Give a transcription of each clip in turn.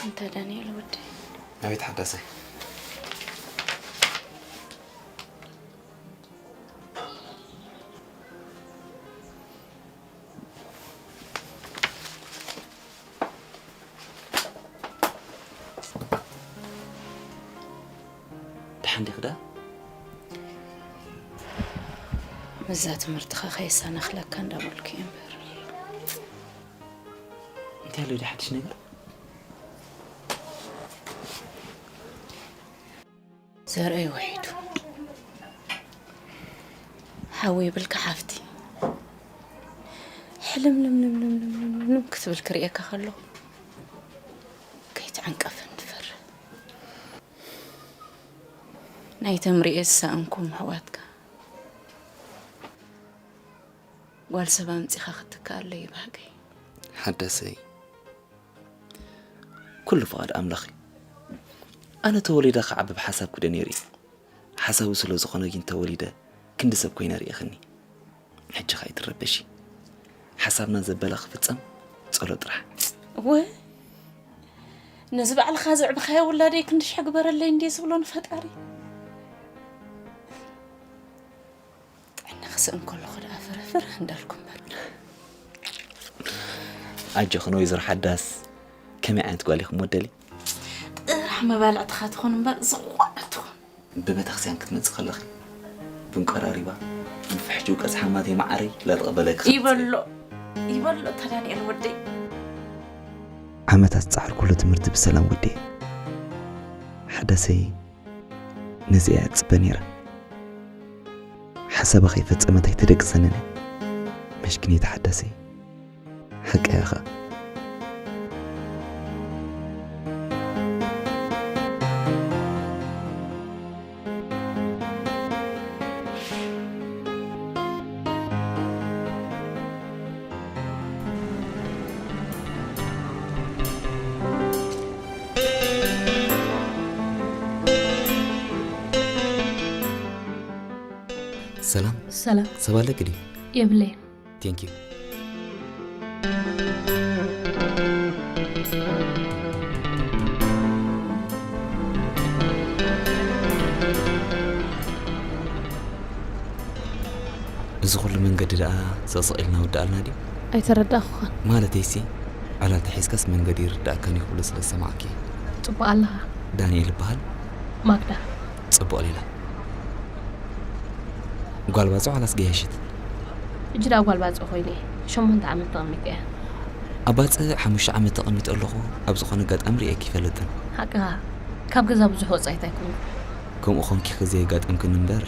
እንተ ዳንኤል ወደይ። ኣቤት ሓዳሰይ። ደሓን ዲኺ ደኣ? ምስዛ ትምህርትኻ ከየሰናኽለካ እንዳበልኩ እየ እምበር። እንታይ ኣሎ ድዩ ሓድሽ ነገር? ዘርእይ ውሒዱ ሓዊ ይብልካ ሓፍቲ። ሕልምልምልምልምልምልም ክትብል ክርእየካ ከለኹ ከይትዕንቀፈኒ ትፈርህ። ናይ ተምርኤ ዝሰኣንኩም ኣሕዋትካ ጓል ሰብ ኣምጺኻ ክትከኣለይ ባህገይ። ሓዳሰይ፣ ኩሉ ፍቓድ ኣምላኽ እዩ። ኣነ ተወሊደ ክዓቢ ብሓሳብ ክደ ነይሩ እዩ። ሓሳዊ ስለ ዝኾነ ግን ተወሊደ ክንዲ ሰብ ኮይነ ርኢኽኒ። ሕጂ ኸኣ ኣይትረበሺ። ሓሳብና ዘበለ ክፍጸም ጸሎ ጥራሕ። እወ፣ ነዚ ባዕልኻ ዘዕብኻዮ ውላደይ ክንዲ ሽሕ ግበረለይ እንድየ ዝብሎ ንፈጣሪ። ጥዕና ክስእን ከለኹ ደኣ ፍርፍር እንዳልኩ እምበር። ኣጆኽን ወይዘሮ ሓዳስ፣ ከመይ ዓይነት ጓል ኢኹም ወደሊ? ጥራሕ መባልዕትኻ ትኹን እምበር ዝኾነ ትኹን። ብቤተክርስትያን ክትመጽእ ከለኺ ብንቆራሪባ ንፍሕጂ ውቀስ ሓማተይ መዓረይ ለጥቕበለኪ ይበሎ ይበሎ እታ ዳንኤል ወደይ። ዓመታት ዝጸዓርኩሉ ትምህርቲ ብሰላም ወደየ። ሓዳሰይ ነዚ እያ እጽበ ነይረ። ሓሳባ ከይፈጸመት ኣይተደቅሰንን እያ። መሽኪነይቲ ሓዳሰይ። ሓቂ ኢኻ። ሰላም። ሰላም። ሰብ ኣለኪ ድዩ? የብለይን። Thank you። እዚ ኩሉ መንገዲ ደኣ ስቕስቕ ኢልና ውዳኣልና ድዩ? ኣይተረዳእኹኻን። ማለተይሲ፣ ዕላል ተሒዝካስ መንገዲ ይርዳእካን እዩ ክብሎ ስለ ዝሰማዕኪ። ጽቡቕ ኣለኻ። ዳንኤል ይበሃል። ማግዳ። ጽቡቕ ሌላ። ጓል ባጽዕ ዋላስ ገያሽት? ሕጂ ደኣ ጓል ባጽዕ ኮይነ እየ። ሸሞንተ ዓመት ተቐሚጠ እየ። ኣብ ባጽዕ ሓሙሽተ ዓመት ተቐሚጠ ኣለኹ። ኣብ ዝኾነ ኣጋጣሚ ርእየኪ ኣይፈልጥን። ሓቅኻ። ካብ ገዛ ብዙሕ ወጻኢት ኣይኮንኩን። ከምኡ ኾንኪ ከዘየጋጠምክኒ እምበር፣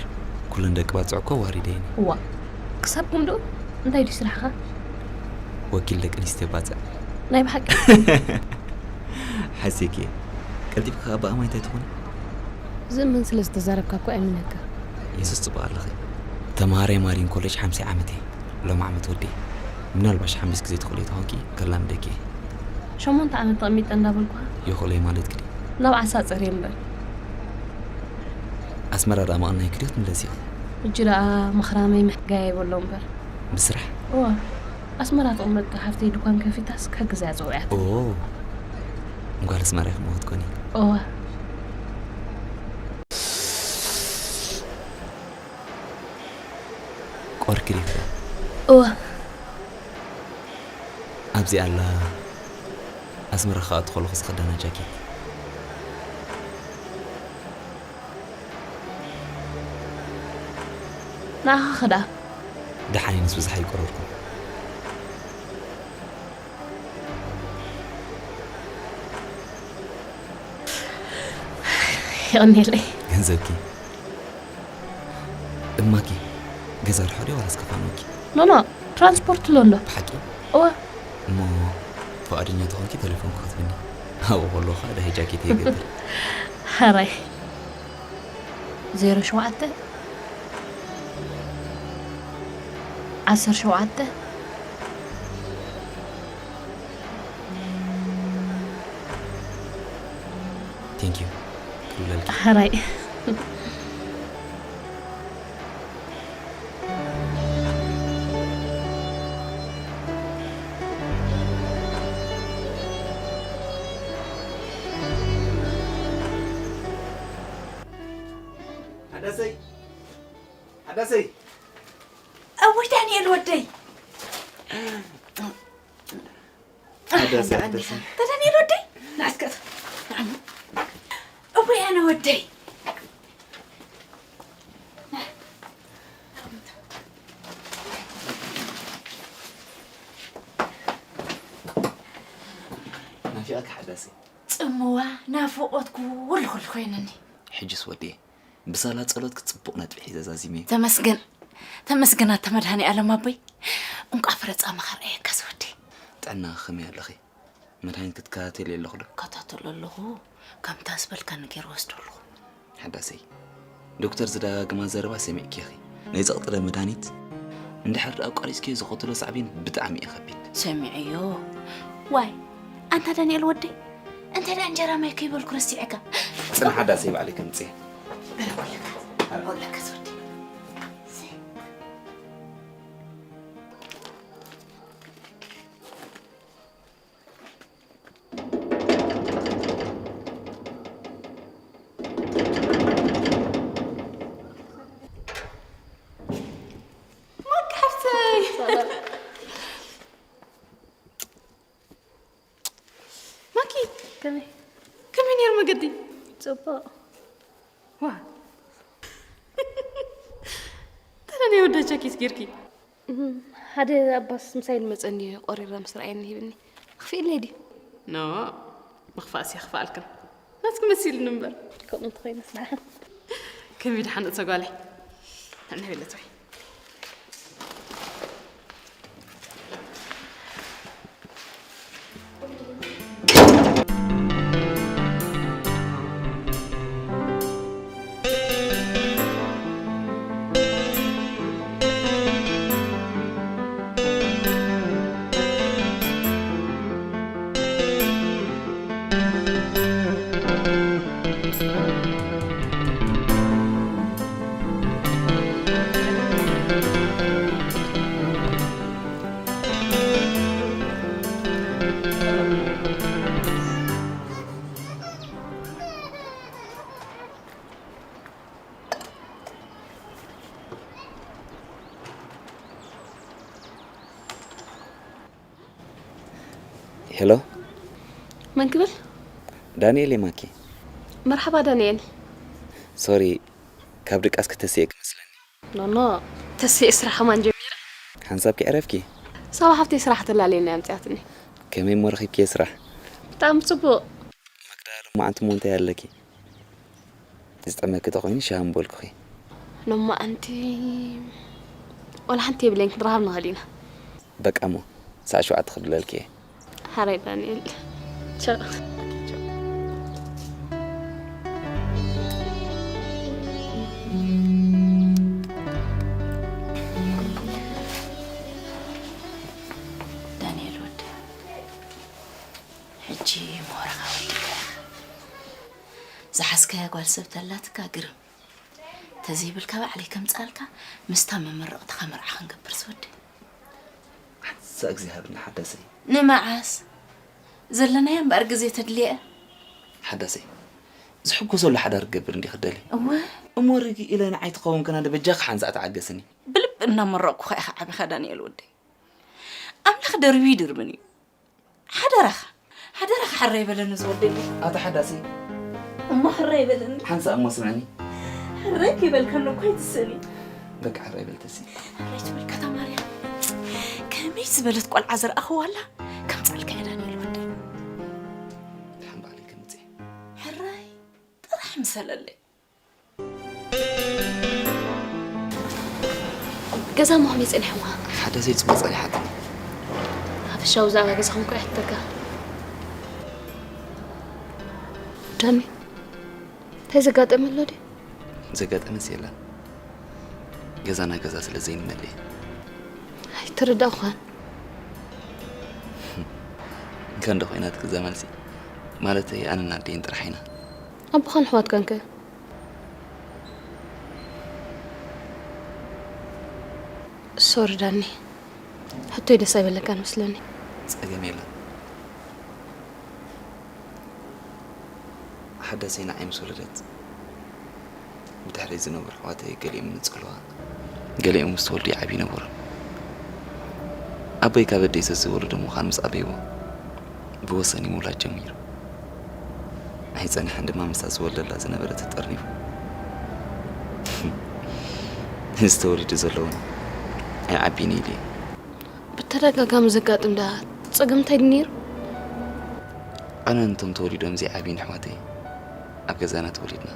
ኩለን ደቂ ባጽዕ እኮ ኣዋሪደየን እየ። እዋ። ክሳብ ክንድኡ እንታይ ድዩ ስራሕኻ? ወኪል ደቂ ኣንስትዮ ባጽዕ። ናይ ብሓቂ? ሓሲኪ። ቀልጢፍካ ካብ ኣእማን እንታይ ትኾኒ? ዝእመን ስለ ዝተዛረብካ እኮ ኣይምነካ። የሱስ ጽቡቕ ኣለኺ። ተማሃራይ ማሪን ኮሌጅ ሓምሳይ ዓመት እየ። ሎም ዓመት ወዲ። ምናልባሽ ሓምቢስ ግዜ ትኽእሊ ተኾንኪ ከላምደኪ እየ። ሸሞንተ ዓመት ተቐሚጠ እንዳበልኩኻ። ይኽእሎ እየ ማለትኪ ድዩ? ናብ ዓሳ ጸርየ እምበር። ኣስመራ ደኣ መቐናይ ክድዮ ትምለስ ኢኺ? ሕጂ ደኣ ምኽራመይ ምሕጋየይ በሎ እምበር። ብስራሕ? እዋ። ኣስመራ ትቕመጥ ሓፍተይ ድኳን ከፊታስ ክሕግዛ እያ ጸዊዓትኒ። ኦ። ጓል ኣስመራ ኢኺ እሞ ክትኮኒ። እዋ። ቆርኪ ዲኺ? እዋ። ኣብዚ ኣላ ኣስመራ ክኣቱ ከለኹ ዝኽደና ጃኬት። ንዓኻ ኸ ደኣ? ደሓን እየ ምስ ብዝሓ ኣይቆረርኩን። የቐንየለይ። ገንዘብኪ እማኪ ገዛ ርሑቕ ድዩ ዋላስ ከፋንወኪ? ኖኖ ትራንስፖርት ኣሎ ኣሎ። ብሓቂ? እወ። እሞ ፍቓደኛ ተኾንኪ ተሌፎን ክኸትብኒ ኣብኡ ከለኹ ከዓ ደሃይ ጃኬት ይገብር። ሕራይ ዜሮ ሸውዓተ ዓሰርተ ሸውዓተ Thank you ክብለልኪ ሕራይ ሓዳሰይ፣ ሓዳሰይ። እውይ ዳንኤል ወደይ። ሓዳሰይ፣ ሓዳሰይ። ኣንተ ዳንኤል ወደይ። ናስከት። እውይ ኣነ ወደይ። ናፊቐካ ሓዳሰይ። ጽምዋ ናፍቖት ኩሉ ኩሉ ኮይኑኒ። ሕጅስ ወድየ፣ ብሳላ ጸሎት ክጽቡቕ ነጥቢ ሒዘ ዛዚመ። ተመስገን፣ ተመስገን ኣታ መድሃኔ ኣለም ኣቦይ። እንቋዕ ፍረ ጻማኻ ረኣየካ ዝወዲ። ጥዕና ከመይ ኣለኺ? መድሃኒት ክትከታተሊ ኣለኹ ዶ? እከታተሎ ኣለኹ። ከምታ ዝበልካኒ ገይረ ወስዶ ኣለኹ። ሓዳሰይ፣ ዶክተር ዝደጋግማ ዘረባ ሰሚዕኪ ኢኺ። ናይ ጸቕጢ መድሃኒት እንድሕር ደኣ ኣቋሪጽክዮ ዝቐትሎ ሳዕቤን ብጣዕሚ እዩ ከቢድ። ሰሚዐዮ። ዋይ፣ ኣንታ ዳንኤል ወደይ፣ እንታይ ደኣ እንጀራ ማይ ከይበልኩ ረሲዐካ? ጽንሕ ሓዳሰይ፣ ባዕለይ ከምጽእ እየ። በለ ኮለካ፣ ኮለካ ዝወደይ። ማኪ ሓፍተይ። ማኪ። ከመይ? ከመይ ነይሩ መገዲ? ጽቡቕ። ዋ። ተለ ናይ ወዳ ጃኬት ጌርኪ? እም፣ ሓደ ኣባስ ምሳይ ልመጸኒ እዩ፣ ቆሪረ ምስ ረኣየኒ ሂብኒ። ክፍኢለይ ድዩ? ኖ፣ ምኽፋእስ የኽፍኣልክን። ናትኪ መሲልኒ እምበር። ከምኡ እንተኾይነስ ደሓን። ከመይ ደሓን ርእሰ ጓለይ? ንዕና ቤለት ወይ? ሄሎ። መን ክብል? ዳንኤል እየ ማኪ። መርሓባ ዳንኤል። ሶሪ፣ ካብ ድቃስ ክተስኤ ክመስለኒ። ኖ፣ ኖ፣ ተስኤ ስራሕ ከማን ጀሚረ። ሓንሳብ ከይዕረፍኪ? ሳባ ሓፍተይ ስራሕ ተላልየና እያ ኣምፅኣትኒ። ከመይ እሞ ረኺብኪ ስራሕ? ብጣዕሚ ፅቡቕ። መግዳ፣ ሎማዓንቲ እሞ እንታይ ኣለኪ? ዝጠመኪ ተኾይኑ ሻሂ ምበልኩኺ። ሎማዓንቲ ወላ ሓንቲ የብለይን፣ ክንራኸብ ንኽእል ኢና። በቃ እሞ፣ ሰዓት ሸውዓተ ክድውለልኪ እየ። ሓራይ ዳንኤል። ቻው። ዳንኤል ወደ፣ ሕጂ ሞራኻ ወዲእካ ኢኻ። ዝሓዝካያ ጓል ሰብ ተላትካ ግርም። ተዘይብልካ ባዕለይ ከምጽኣልካ፣ ምስታ መመረቕትኻ መርዓ ክንገብር ዝወደ። ሓንሳእ ግዜ ሃብኒ ሓዳሰይ። ንመዓስ? ዘለናያ እምበኣር ግዜ ተድልየ። ሓዳሰይ፣ ዝሕጎሰሉ ሓዳር ክገብር እንዲ ክደሊ። እወ። እሞ ርግእ ኢለ ንዓይ ትኸውን ከና ዶ በጃኻ ሓንሳእ ተዓገስኒ። ብልቢ እናመረቕኩኻ ኢኻ ዓቢኻ ዳንኤል ወደይ። ኣምላኽ ደርብዩ ይድርብን እዩ። ሓደራኻ፣ ሓደራኻ ሕራይ በለኒ ዝወደይ። ኣታ ሓዳሰይ። እሞ ሕራይ በለኒ። ሓንሳእ እሞ ስምዕኒ። ሕራይ ከይበልካኒ እኮ ኣይትስእኒ። በቃ ሕራይ በል ተሲ። ሕራይ ትበልካ እታ ማርያም። ከመይ ዝበለት ቆልዓ ዝረኣኽዋ ኣላ? ከምጽኣልካ እየ ዳንኤል ወደይ። ደሓን ባዕለይ ከምጽእ። ሕራይ ጥራሕ ምሰለለይ። ገዛ እሞ ከመይ ጸኒሕዋ? ሓዳሰይ ጽቡቕ ጸኒሓትኒ። ሓፈሻዊ ብዛዕባ ገዛኹም እኮ እየ ሕተካ። ዳኒ፣ እንታይ ዘጋጠመ ኣሎ ድዩ? ዘጋጠመስ የለን። ገዛና ገዛ ስለ ዘይንመልእ። ኣይተረዳእኩኻን። እንከ እንዶ ኮይና ትግዛ መልሲ። ማለተይ ኣነን ኣደይን ጥራሕ ኢና። ኣቦኻን ኣሕዋትካን ከ? ሶሪ ዳኒ፣ ሕቶይ ደስ ኣይበለካን መስለኒ። ጸገም የለን። ሓዳሰይ ንዓይ ምስ ወለደት፣ ብታ ድሕሪ ዝነበሩ ኣሕዋተይ ገሊኦም ንጸልዋ፣ ገሊኦም ምስ ተወልዱ ይዓብዩ ነበሩ። ኣቦይ ካብ ኣደይ ዝተወለደ ምዃኑ ምስ ኣበይዎ ብወሰን እዩ ምውላድ ጀሚሩ። ኣይጸንሐን ድማ ምስታ ዝወልደላ ዝነበረ ተጠርኒፉ። እዚ ተወሊዱ ዘሎ እውን ኣይዓብይን ኢሉ እዩ። ብተደጋጋሚ ዘጋጥም ደኣ ጸገም እንታይ ድዩ ነይሩ? ኣነ ነቶም ተወሊዶም ዘይዓብዩን ኣሕዋተይ ኣብ ገዛና ተወሊድና።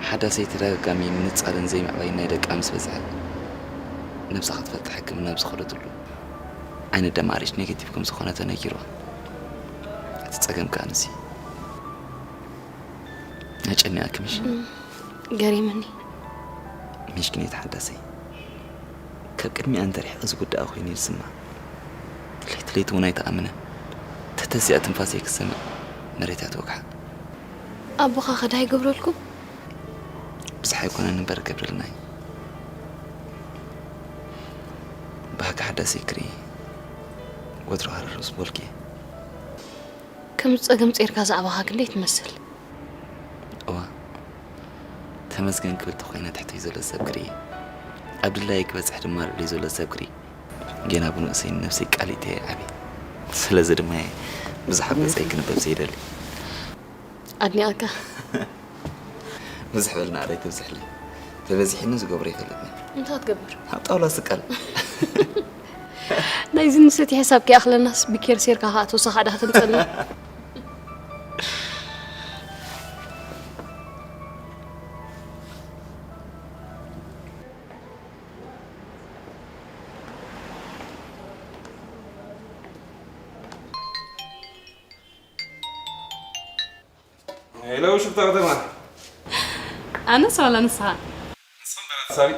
ሓዳሰይ ተደጋጋሚ ምንጻልን ዘይምዕባይን ናይ ደቃ ምስ በዝሐ፣ ነብሳ ክትፈልጥ ሕክምና ኣብ ዝኸደትሉ፣ ዓይና ደም ኣር ኤች ኔጌቲቭ ከም ዝኾነ ተነጊርዋ። እቲ ጸገም ከኣ ንሲ ኣጨኒቓ ክምሽ። ገሪምኒ። ምሽኪነይቲ ሓዳሰይ፣ ካብ ቅድሚኣ እንተ ርሒቐ ዝጉዳኣ ኮይኑ እዩ ዝስምዓ። ለይቲ ለይቲ እውን ኣይተኣምንን። ተተሲኣ ትንፋሰይ ክሰምዕ መሬት እያ ትወግሓ። ኣቦኻ ከ ዳይ ገብረልኩም? ብዝሓ ኣይኮነን እምበር ገብረልና እዩ። ባህጊ ሓዳሰይ ክርኢ ወትሩ ሃረር ምስ በልኩ እየ። ከም ጸገም ጸይርካ ዝኣባኻ ክንደይ ትመስል? እዋ፣ ተመስገን ክብል ተኾይነ ትሕተይ ዘሎ ሰብ ክርኢ፣ ኣብ ድላየ ክበጽሕ ድማ ልዕሊ ዘሎ ሰብ ክርኢ፣ ጌና ብንእሰይ ንነብሰይ ቃሊተ እየ ዓብየ። ስለዚ ድማ እየ ብዙሕ ኣብ ገጸይ ክንበብ ዘይደሊ። ኣድኒቐካ። ብዙሕ በልና ኣደይ ትብዝሕለይ። ተበዚሕኒ ዝገብሮ ይፈልጥኒ። እንታይ ትገብር? ኣብ ጣውላ ስቀል። ናይዚ ንሰቲ ሕሳብ ከይኣኽለናስ ብኬር ሴርካ ከዓ ተወሳኺ ዕዳ ከተምፀልና። ሄሎ ሽፍታ ከተማ። ኣነስ ዋላ ንስኻ? ንስኺ እምበር ኣቲ ሳቢ።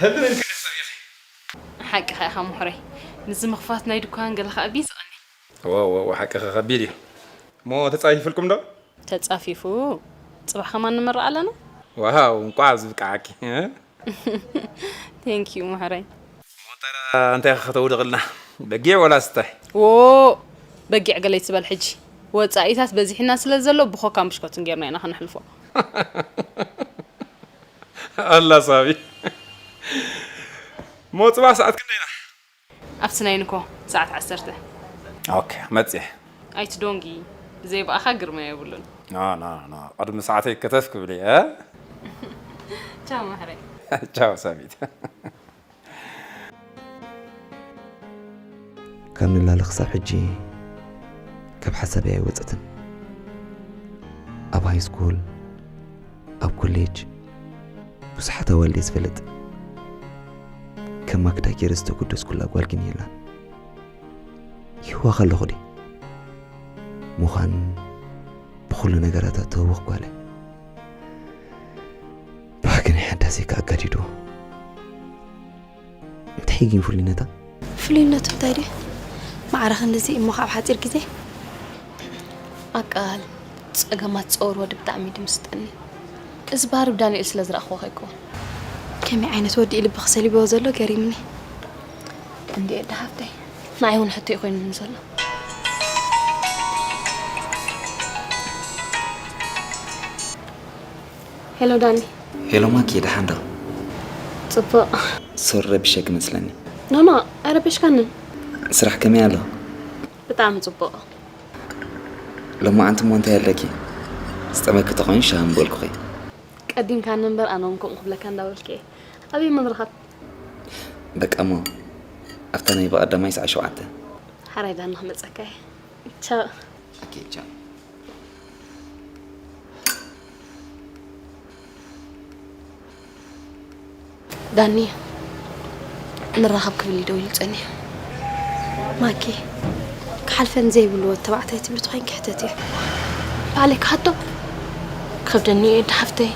ህልም ኢልኪ ዶ ሰብ ኢኺ? ሓቅኻ ኢኻ ምሕረይ። ንዚ ምኽፋት ናይ ድኳን ገለ ከኣ ቢዝቐኒ። እወ፣ እወ፣ እወ፣ ሓቅኺ ከቢድ እዩ። እሞ ተጻፊፍልኩም ዶ? ተጻፊፉ። ጽባሕ ከማን ንመርቕ ኣለና። ዋው፣ እንቋዕ ኣብዚ ብቅዓኪ። ቴንክ ዩ ምሕረይ። እሞ እንታይ ኢኻ ከተውድቕልና? በጊዕ ወላ ስተ? ዎ፣ በጊዕ ገለ ይትበል ሕጂ። ወጻኢታት በዚሕና ስለ ዘሎ ብኮካን ብሽኮትን ጌርና ኢና ከነሕልፎ። ኣላ ሳቢ። እሞ ጽባሕ ሰዓት ክንደይ ኢና? ኣብቲ ናይ ንኮ ሰዓት ዓሰርተ። ኦኬ፣ መጽየ። ኣይትዶንጊ፣ ብዘይ ብኣኻ ግርማ የብሉን። ኖ፣ ኖ፣ ኖ፣ ቅድሚ ሰዓተይ ከተፍ ክብል እየ። ቻው ማሕረይ። ቻው ሳሚት። ካብ ንላለ ክሳብ ሕጂ ካብ ሓሳበይ ኣይወጸትን። ኣብ ሃይ ስኩል፣ ኣብ ኮሌጅ ብዙሓት ኣዋልድ እየ ዝፈልጥ። ከም ማክዳ ገይረ ዝተጎደስኩላ ጓል ግን የላን። ይህዋኽ ኣለኹ ድየ? ምዃን ብኹሉ ነገራታ ተህውኽ ጓል እያ። ባህጊ ናይ ሓዳሰይ ከኣ ኣጋዲድዎ። እንታይ ግን ፍሉይነታ? ፍሉይነቱ እንታይ ድዩ? ማዕረ ክንድዚ እሞ ካብ ሓጺር ግዜ? ኣቃል ጸገማት ጸወር ወዲ ብጣዕሚ ድምስጠኒ። እዚ ባህሪ ብዳንኤል ስለ ዝረኣኽዎ ከይኮን። ከመይ ዓይነት ወዲ እዩ ልብኺ ሰሊብዎ ዘሎ ገሪምኒ። እንድየ ኣደ ሃፍተይ። ንዓይ እውን ሕቶ እዩ ኮይኑኒ ዘሎ። ሄሎ ዳኒ። ሄሎ ማኪ፣ ደሓን ዶ? ጽቡቕ። ሶሪ ረቢሸኪ መስለኒ። ኖ፣ ኖ፣ ኣይረበሽካንን። ስራሕ ከመይ ኣሎ? ብጣዕሚ ጽቡቕ። ሎማዓንቲ እሞ እንታይ ኣለኪ? ዝጠመኪ ተኾይኑ ሻሂ ምበልኩኺ። ቀዲምካኒ እምበር ኣነ እውን ከምኡ ክብለካ እንዳበልኩ እየ። ኣበይ እሞ ንራኸብ? በቃ እሞ ኣብታ ናይ ብቐዳማይ ሰዓት ሸውዓተ። ሓራይ ዳኒ ክመጸካ እየ። ቻው። ኦኬ፣ ቻው። ዳኒ፣ ንራኸብ ክብል እዩ ደዊሉ ጸኒሑ። ማኪ፣ ክሓልፈን ዘይብሉ ወዲ ተባዕታይ ትብሊ ተኾይንኪ ሕተትዮ። ባዕለይ ክሓቶ? ክኸብደኒ እዩ፣ ወዲ ሓፍተይ።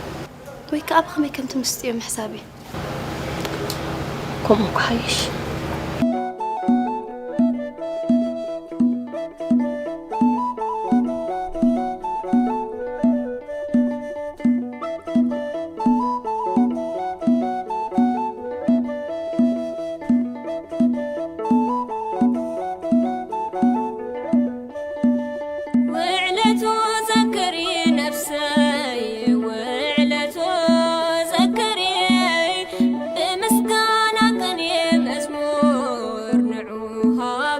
ወይ ከኣ ብኸመይ ከም ትምስጥዮ ምሕሳብ እዩ። ከምኡ ክሓይሽ። ውዕለቱ ዘክሪ ነፍሰይ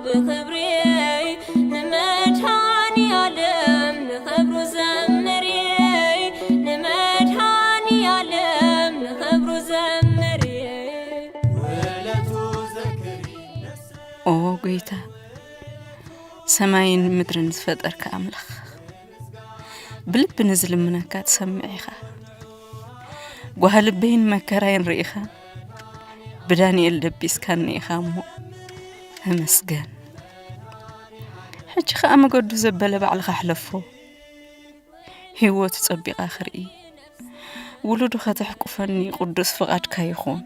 ብኽብሪ ንመድኃኔ ዓለም ንኽብሩ ዘምሪ፣ ንመድኃኔ ዓለም ንኽብሩ ዘምሪ። ውለቱ ዘክሪ ነፍሰ ኦ ጎይታ፣ ሰማይን ምድርን ዝፈጠርካ ኣምላኽ፣ ብልቢ ንዝልምነካ ትሰምዕ ኢኻ። ጓህ ልበይን መከራይን ርኢኻ፣ ብዳንኤል ደቢስካኒ ኢኻ እሞ ተመስገን። ሕጂ ኸኣ መገዱ ዘበለ ባዕልኻ ሕለፎ። ህይወቱ ጸቢቓ ክርኢ፣ ውሉዱ ከተሕቁፈኒ ቅዱስ ፍቓድካ ይኹን።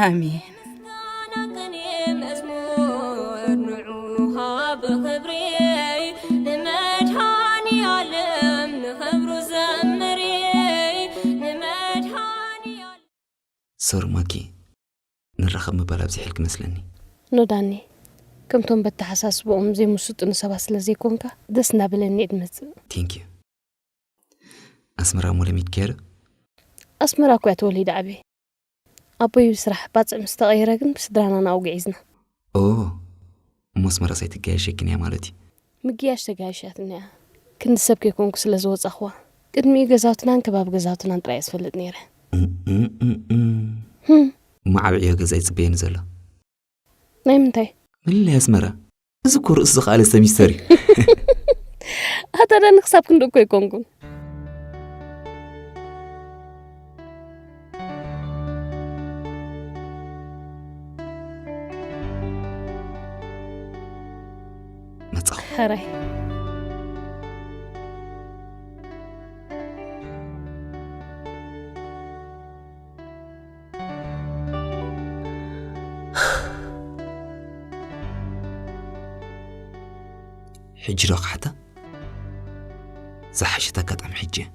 ኣሜን። ምስጋና ቅኔ መዝሙር ንዑኻ ብኽብሪ ንመድኃኔ ዓለም ንኽብሩ ዘምሪ፣ ንመድኃኔ ዓለም። ሶሪ ማኪ፣ ንራኸብ ምባል ኣብዚሐልኪ መስለኒ። ኖ ዳኒ፣ ከምቶም በተሓሳስብኦም ዘይምስጡኒ ሰባት ስለ ዘይኮንካ ደስ እናበለኒ እየ ድመጽእ። ቴንክ ዩ። ኣስመራ እሞ ለሚድኪያ ዶ? ኣስመራ እኮ እያ ተወሊደ ዓብየ። ኣቦይ ብስራሕ ባጽዕ ምስ ተቐየረ ግን ብስድራና ናብኡ ግዒዝና። ኦ፣ እሞ ኣስመራስ ኣይትጋየሸክን እያ ማለት እዩ? ምግያሽ ተጋይሻትኒ እያ። ክንዲ ሰብ ከይኮንኩ ስለ ዝወጻኹዋ፣ ቅድሚኡ ገዛውትናን ከባቢ ገዛውትናን ጥራይ እየ ዝፈልጥ ነይረ። እም፣ እም፣ እም፣ እም። ህም። እሞ ዓቢ ዕዮ ገዛ ይጽበየኒ ዘሎ። ናይ ምንታይ? ምልላይ ኣስመራ። እዚ እኮ ርእሱ ዝኸኣለ ሰሚስተር እዩ። ኣታ ዳኒ ክሳብ ክንዲ እኮ ኣይኮንኩን። መጻኹ። ሕራይ። ሕጂ ዶ ክሓታ? ዝሓሸት ኣጋጣሚ ሕጂ እያ።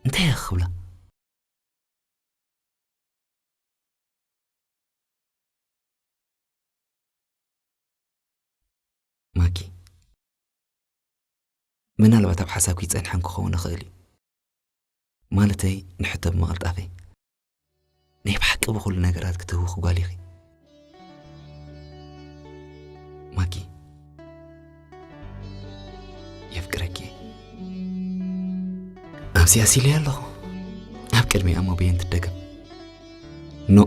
እንታይ እየ ክብላ? ማኪ፣ ምናልባት ኣብ ሓሳብኪ ይጸንሐን ክኸውን ይኽእል እዩ። ማለተይ፣ ንሕቶ ብምቕልጣፈይ፣ ናይ ብሓቂ ብኹሉ ነገራት ክትህውኺ ጓል ኢኺ። ማኪ፣ የፍቅረኪ። ኣብዚ ኣሲለያ ኣለኹ። ኣብ ቅድሚኣ እሞ በየን ትደገም? ኖ፣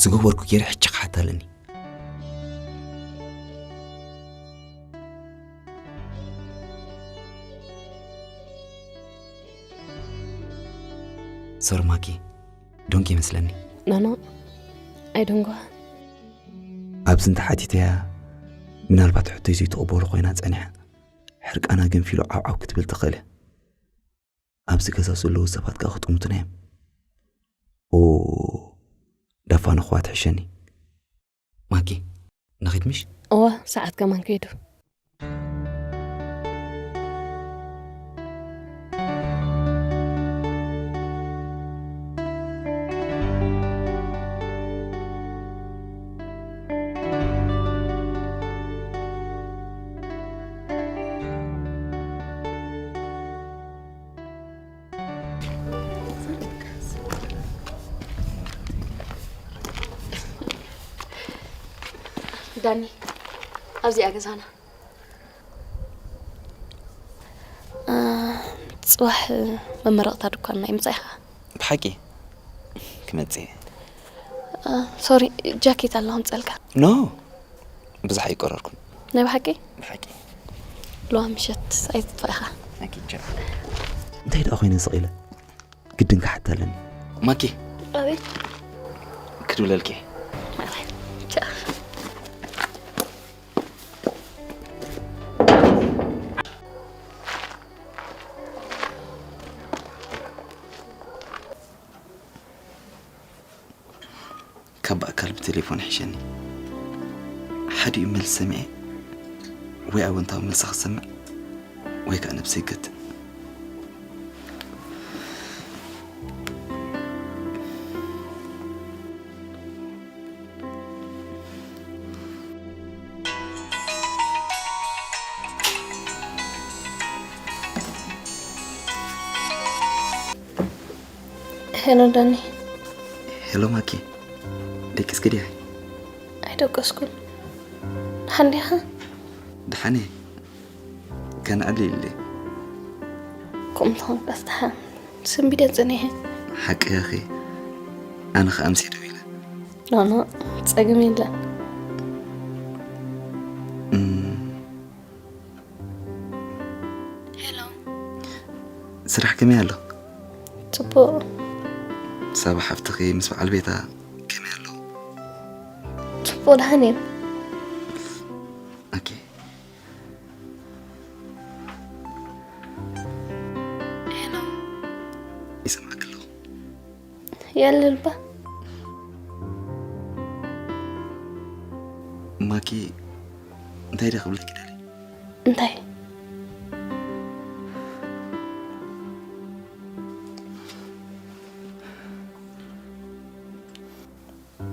ዝገበርኩ ገይረ ሕጂ ክሓታ ኣለኒ። ሶሪ ማኪ፣ ዶንኪ ይመስለኒ። ኖ፣ ኖ፣ ኣይደንጓ። ኣብዚ እንተሓቲተያ፣ ምናልባት ሕቶይ ዘይትቕበሎ ኮይና ጸኒሓ፣ ሕርቃና ገንፊሉ ዓውዓው ክትብል ትኽእል እያ። ኣብዚ ገዛ ዘለዉ ሰባት ከኣ ክጥምቱና እዮም። ኦ፣ ዳፋንኹዋ ትሕሸኒ። ማኪ፣ ንኺድ ምሽ? እወ፣ ሰዓት ከማን ከይዱ። ዳኒ፣ ኣብዚኣ ገዛና። አ፣ ጽባሕ መመረቕታ ድኳንና እዩ፣ ምጻእ ኢኻ? ብሓቂ? ክመጽእ እየ። አ፣ ሶሪ፣ ጃኬት ኣሎ ከምጸልካ። ኖ፣ ብዙሕ ኣይቆረርኩን። ናይ ብሓቂ? ብሓቂ። ሎዋ ምሸት ኣይትጥፋእ ኢኻ። ኣኪቻ። እንታይ ደኣ ኮይነ ስቕ ኢለ? ግድን ክሓታ ኣለኒ። ማኪ። ኣቤት። ክድውለልኪ። ቻው። ካብ ብኣካል ብቴሌፎን ይሕሸኒ። ሓዲኡ መልሲ ሰሚዐ ወይ ኣወንታዊ መልሲ ክሰምዕ ወይ ከኣ ነብሰይ ይገትእ። ሄሎ ዳኒ። ሄሎ ማኪ። ደቂስኪ ድያ? ኣይደቀስኩን። ደሓን ዲኻ? ደሓን እየ። ከነዕሊ ኢለ። ከምኡ ተኾንካስ ደሓን። ሰንቢደ ጸኒሐ። ሓቂ ኢኺ። ኣነ ኸኣ ኣምስየ ደዊለ። ኖ፣ ኖ፣ ጸገም የለን። እም። ሄሎ። ስራሕ ከመይ ኣሎ? ጽቡቕ። ሳባ ሓፍትኺ ምስ በዓል ቤታ ከመይ ኣለዉ? ጽቡቕ፣ ደሓን እዮም። ኦኬ። ሄሎ። ይሰምዓኪ ኣለኹ። የለልባ። ማኪ፣ እንታይ ድየ ክብለኪ ደልየ? እንታይ?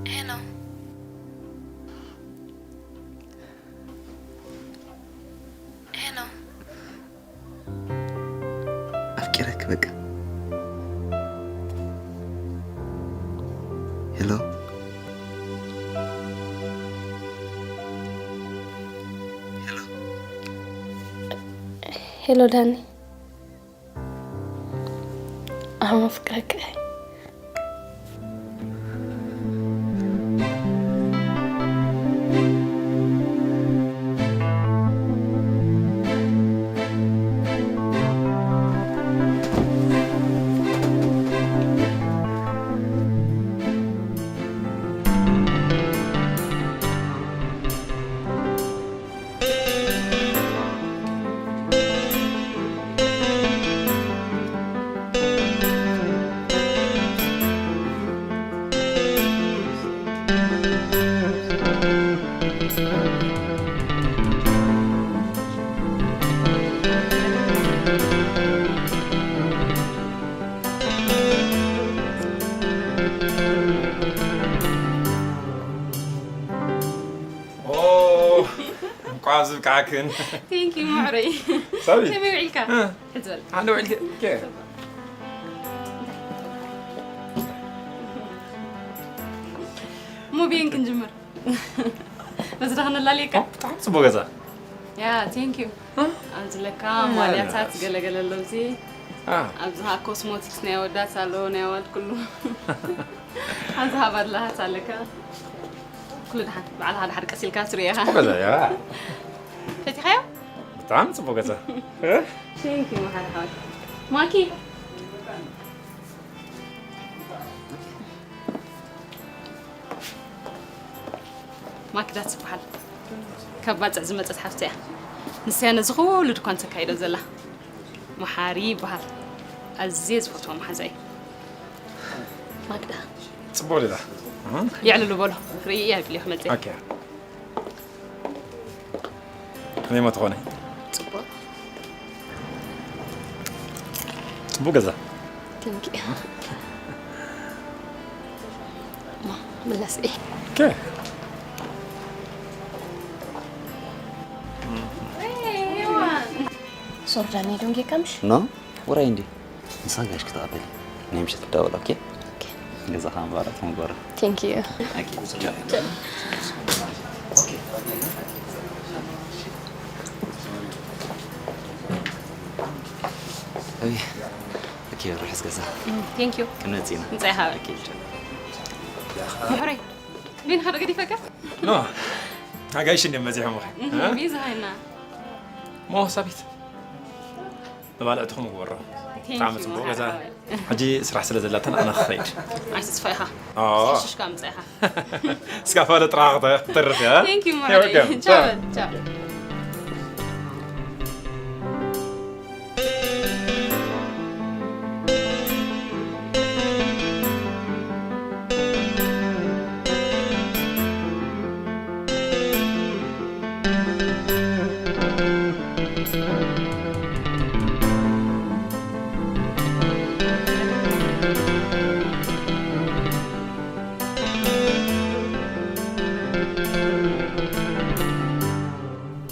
ሄሎ። ሄሎ። ኣፍቂረኪ በቃ። ሄሎ። ሄሎ። ሄሎ ዳኒ። ኣነ ኣፍቅረኪ እየ። ኦ፣ እንቋዕ ዝብቃዕክን። Thank you፣ ምዕሩይ። ሳቢ። ከመይ ውዒልካ? እ። ሕዚ በል። ሓንደ ውዒልኪ? ኦኬ። ሙቪን ክንጅምር። በዚ ዶ ክነላልየካ? ኦ፣ ብጣዕሚ ጽቡቕ ገዛ። ያ፣ thank you። እ? ኣብዚ ለካ እ፣ ማልያታት ናይስ። ገለገለ ኣሎ፣ እዚ። አ። ኣብዚ ኸዓ ኮስሞቲክስ ናይ ኣወዳት ኣሎ፣ ናይ ኣዋልድ ኩሉ። ኣብዚ ሃባ ኣለሃት ኣለካ። ኩሉ ደሓን፣ ባዕልኻ ደሓር ቀስ ኢልካ ትሪኦ ኢኻ። ጽቡቕ ገዛ፣ ያ። ፈቲኻዮ? ብጣዕሚ ጽቡቕ ገዛ። እ? Thank you፣ መሓሪ ሓወይ። ማኪ። ማክዳ ትበሃል። ካብ ባጽዕ ዝመጸት ሓፍቲ እያ። ንሳ እያ ነዚ ኩሉ ድኳን ተካይዶ ዘላ። መሓሪ ይበሃል። ኣዝየ ዝፈትዋ መሓዛ እዩ። ማክዳ። ጽቡቕ ሌላ። እህ? የዕልሉ በሎ። ርእያ ይብል እዩ ክመጽእ። ኦኬ። ከመይ ትኾነ? ጽቡቕ። ጽቡቕ ገዛ። Thank you። ማ፣ መለስ እየ። ኦኬ። ሶሪ ዳኒ፣ ደንጊካ ምሽ? ኖ፣ ውራይ እንዲ። ንሳ ጋሽ ክትቐበል ናይ ምሸት ትዳወል፣ ኦኬ? ኦኬ። ገዛኻ ምባላት መግበሩ። Thank you። ኦኬ፣ ጽቡቅ። ኦኬ፣ ኦኬ፣ ርሑስ ገዛ። Thank you። ክንመጽእ ኢና። ምጻኢኻ። ኦኬ፣ ቻው። ምሕረይ፣ ቢንኻ ዶ ገዲፈካ? ኖ፣ ኣጋይሽ እንድዮም መጺሖም። እህ፣ እ? ቢዚ ሃይና። ሞ ሳቢት። ንባልዕትኹም ግበሮ። Thank you፣ ብጣዕሚ ጽቡቕ ገዛ። ሓወይ። ሕጂ ስራሕ ስለ ዘላትና ኣነ ክኸይድ። ኣይትጽፋ ኢኻ። ኦ። ሕሽሽካ ምጻ ኢኻ። እስካ ፋለ ጥራኻ ክተ-፣ ክትተርፍ እያ። Thank you፣ You're ማዕረይ። welcome። ቻው፣ ቻው። ቻው።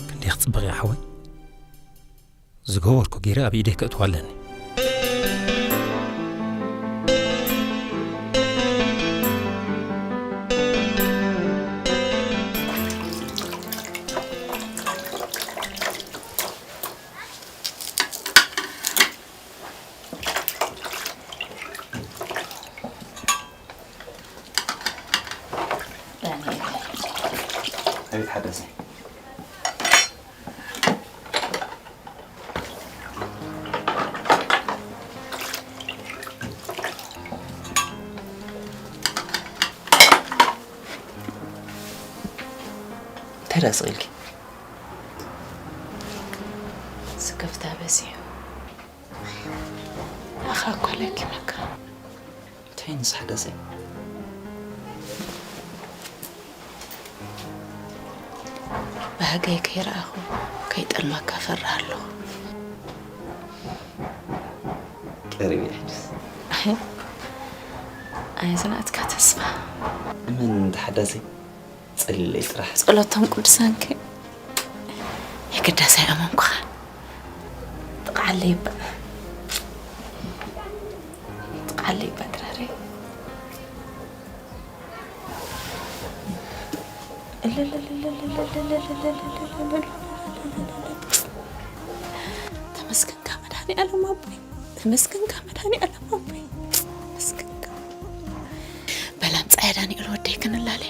ክንደይ ክጽብቕ እያ ሓወይ። ዝገበርኩ ገይረ ኣብ ኢደይ ከእትዋ ኣለኒ። ኣቤት ሓደሰ። እንታይ ደኣ ስቕ ኢልኪ? ስክፍታ በዚሑ። ኣኻ እኳ ለኪመካ። እንታይ ንስሓ ደሰ? ባህገይ ከይረኣኹ ከይጠልመካ ፈርህ ኣለኹ። ቀሪቡ ይሕጅስ። ኣይ ዝናትካ ተስፋ። እመን እንተ ሓዳሰይ ጸልለይ ጥራሕ። ጸሎቶም ቅዱሳንከ የገዳስ ኣይኣመንኩኻ። ጥቕዓለይ እባ። ጥቕዓለይ እባ ድራረይ። ተመስገንካ መድኃኔዓለም ኣቦይ፣ ተመስገንካ መድኃኔዓለም ኣቦይ፣ ተመስገንካ። በላም ጻያ ዳንኤል ወደይ ክንላለ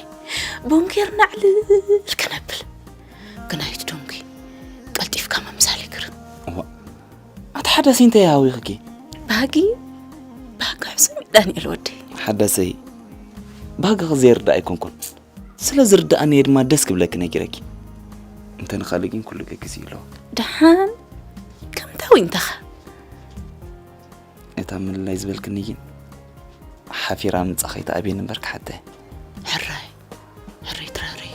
ቦንኬር ናዕልል ክነብል ግናይት ዶንኪ ቀልጢፍካ ምምሳል ይግርም። እዋ፣ ኣቲ ሓዳሰይ እንታይ ሃዊኽኪ? ባህጊ፣ ባህጊ ሕሱም እዩ ዳንኤል ወደይ። ሓዳሰይ፣ ባህግኺ ዘይርዳእ ኣይኮንኩን። ስለ ዝርዳእኒ እየ ድማ ደስ ክብለኪ ነጊረኪ። እንተ ንኻልእ ግን ኩሉ ገግዝ እዩ ኣለዎ። ደሓን ከምታ ዊንታኻ። እታ ምልላይ ዝበልክኒ ግን ሓፊራ ምጻ ከይትኣብየኒ እምበር ክሓተ። ሕራይ፣ ሕራይ ትራረይ።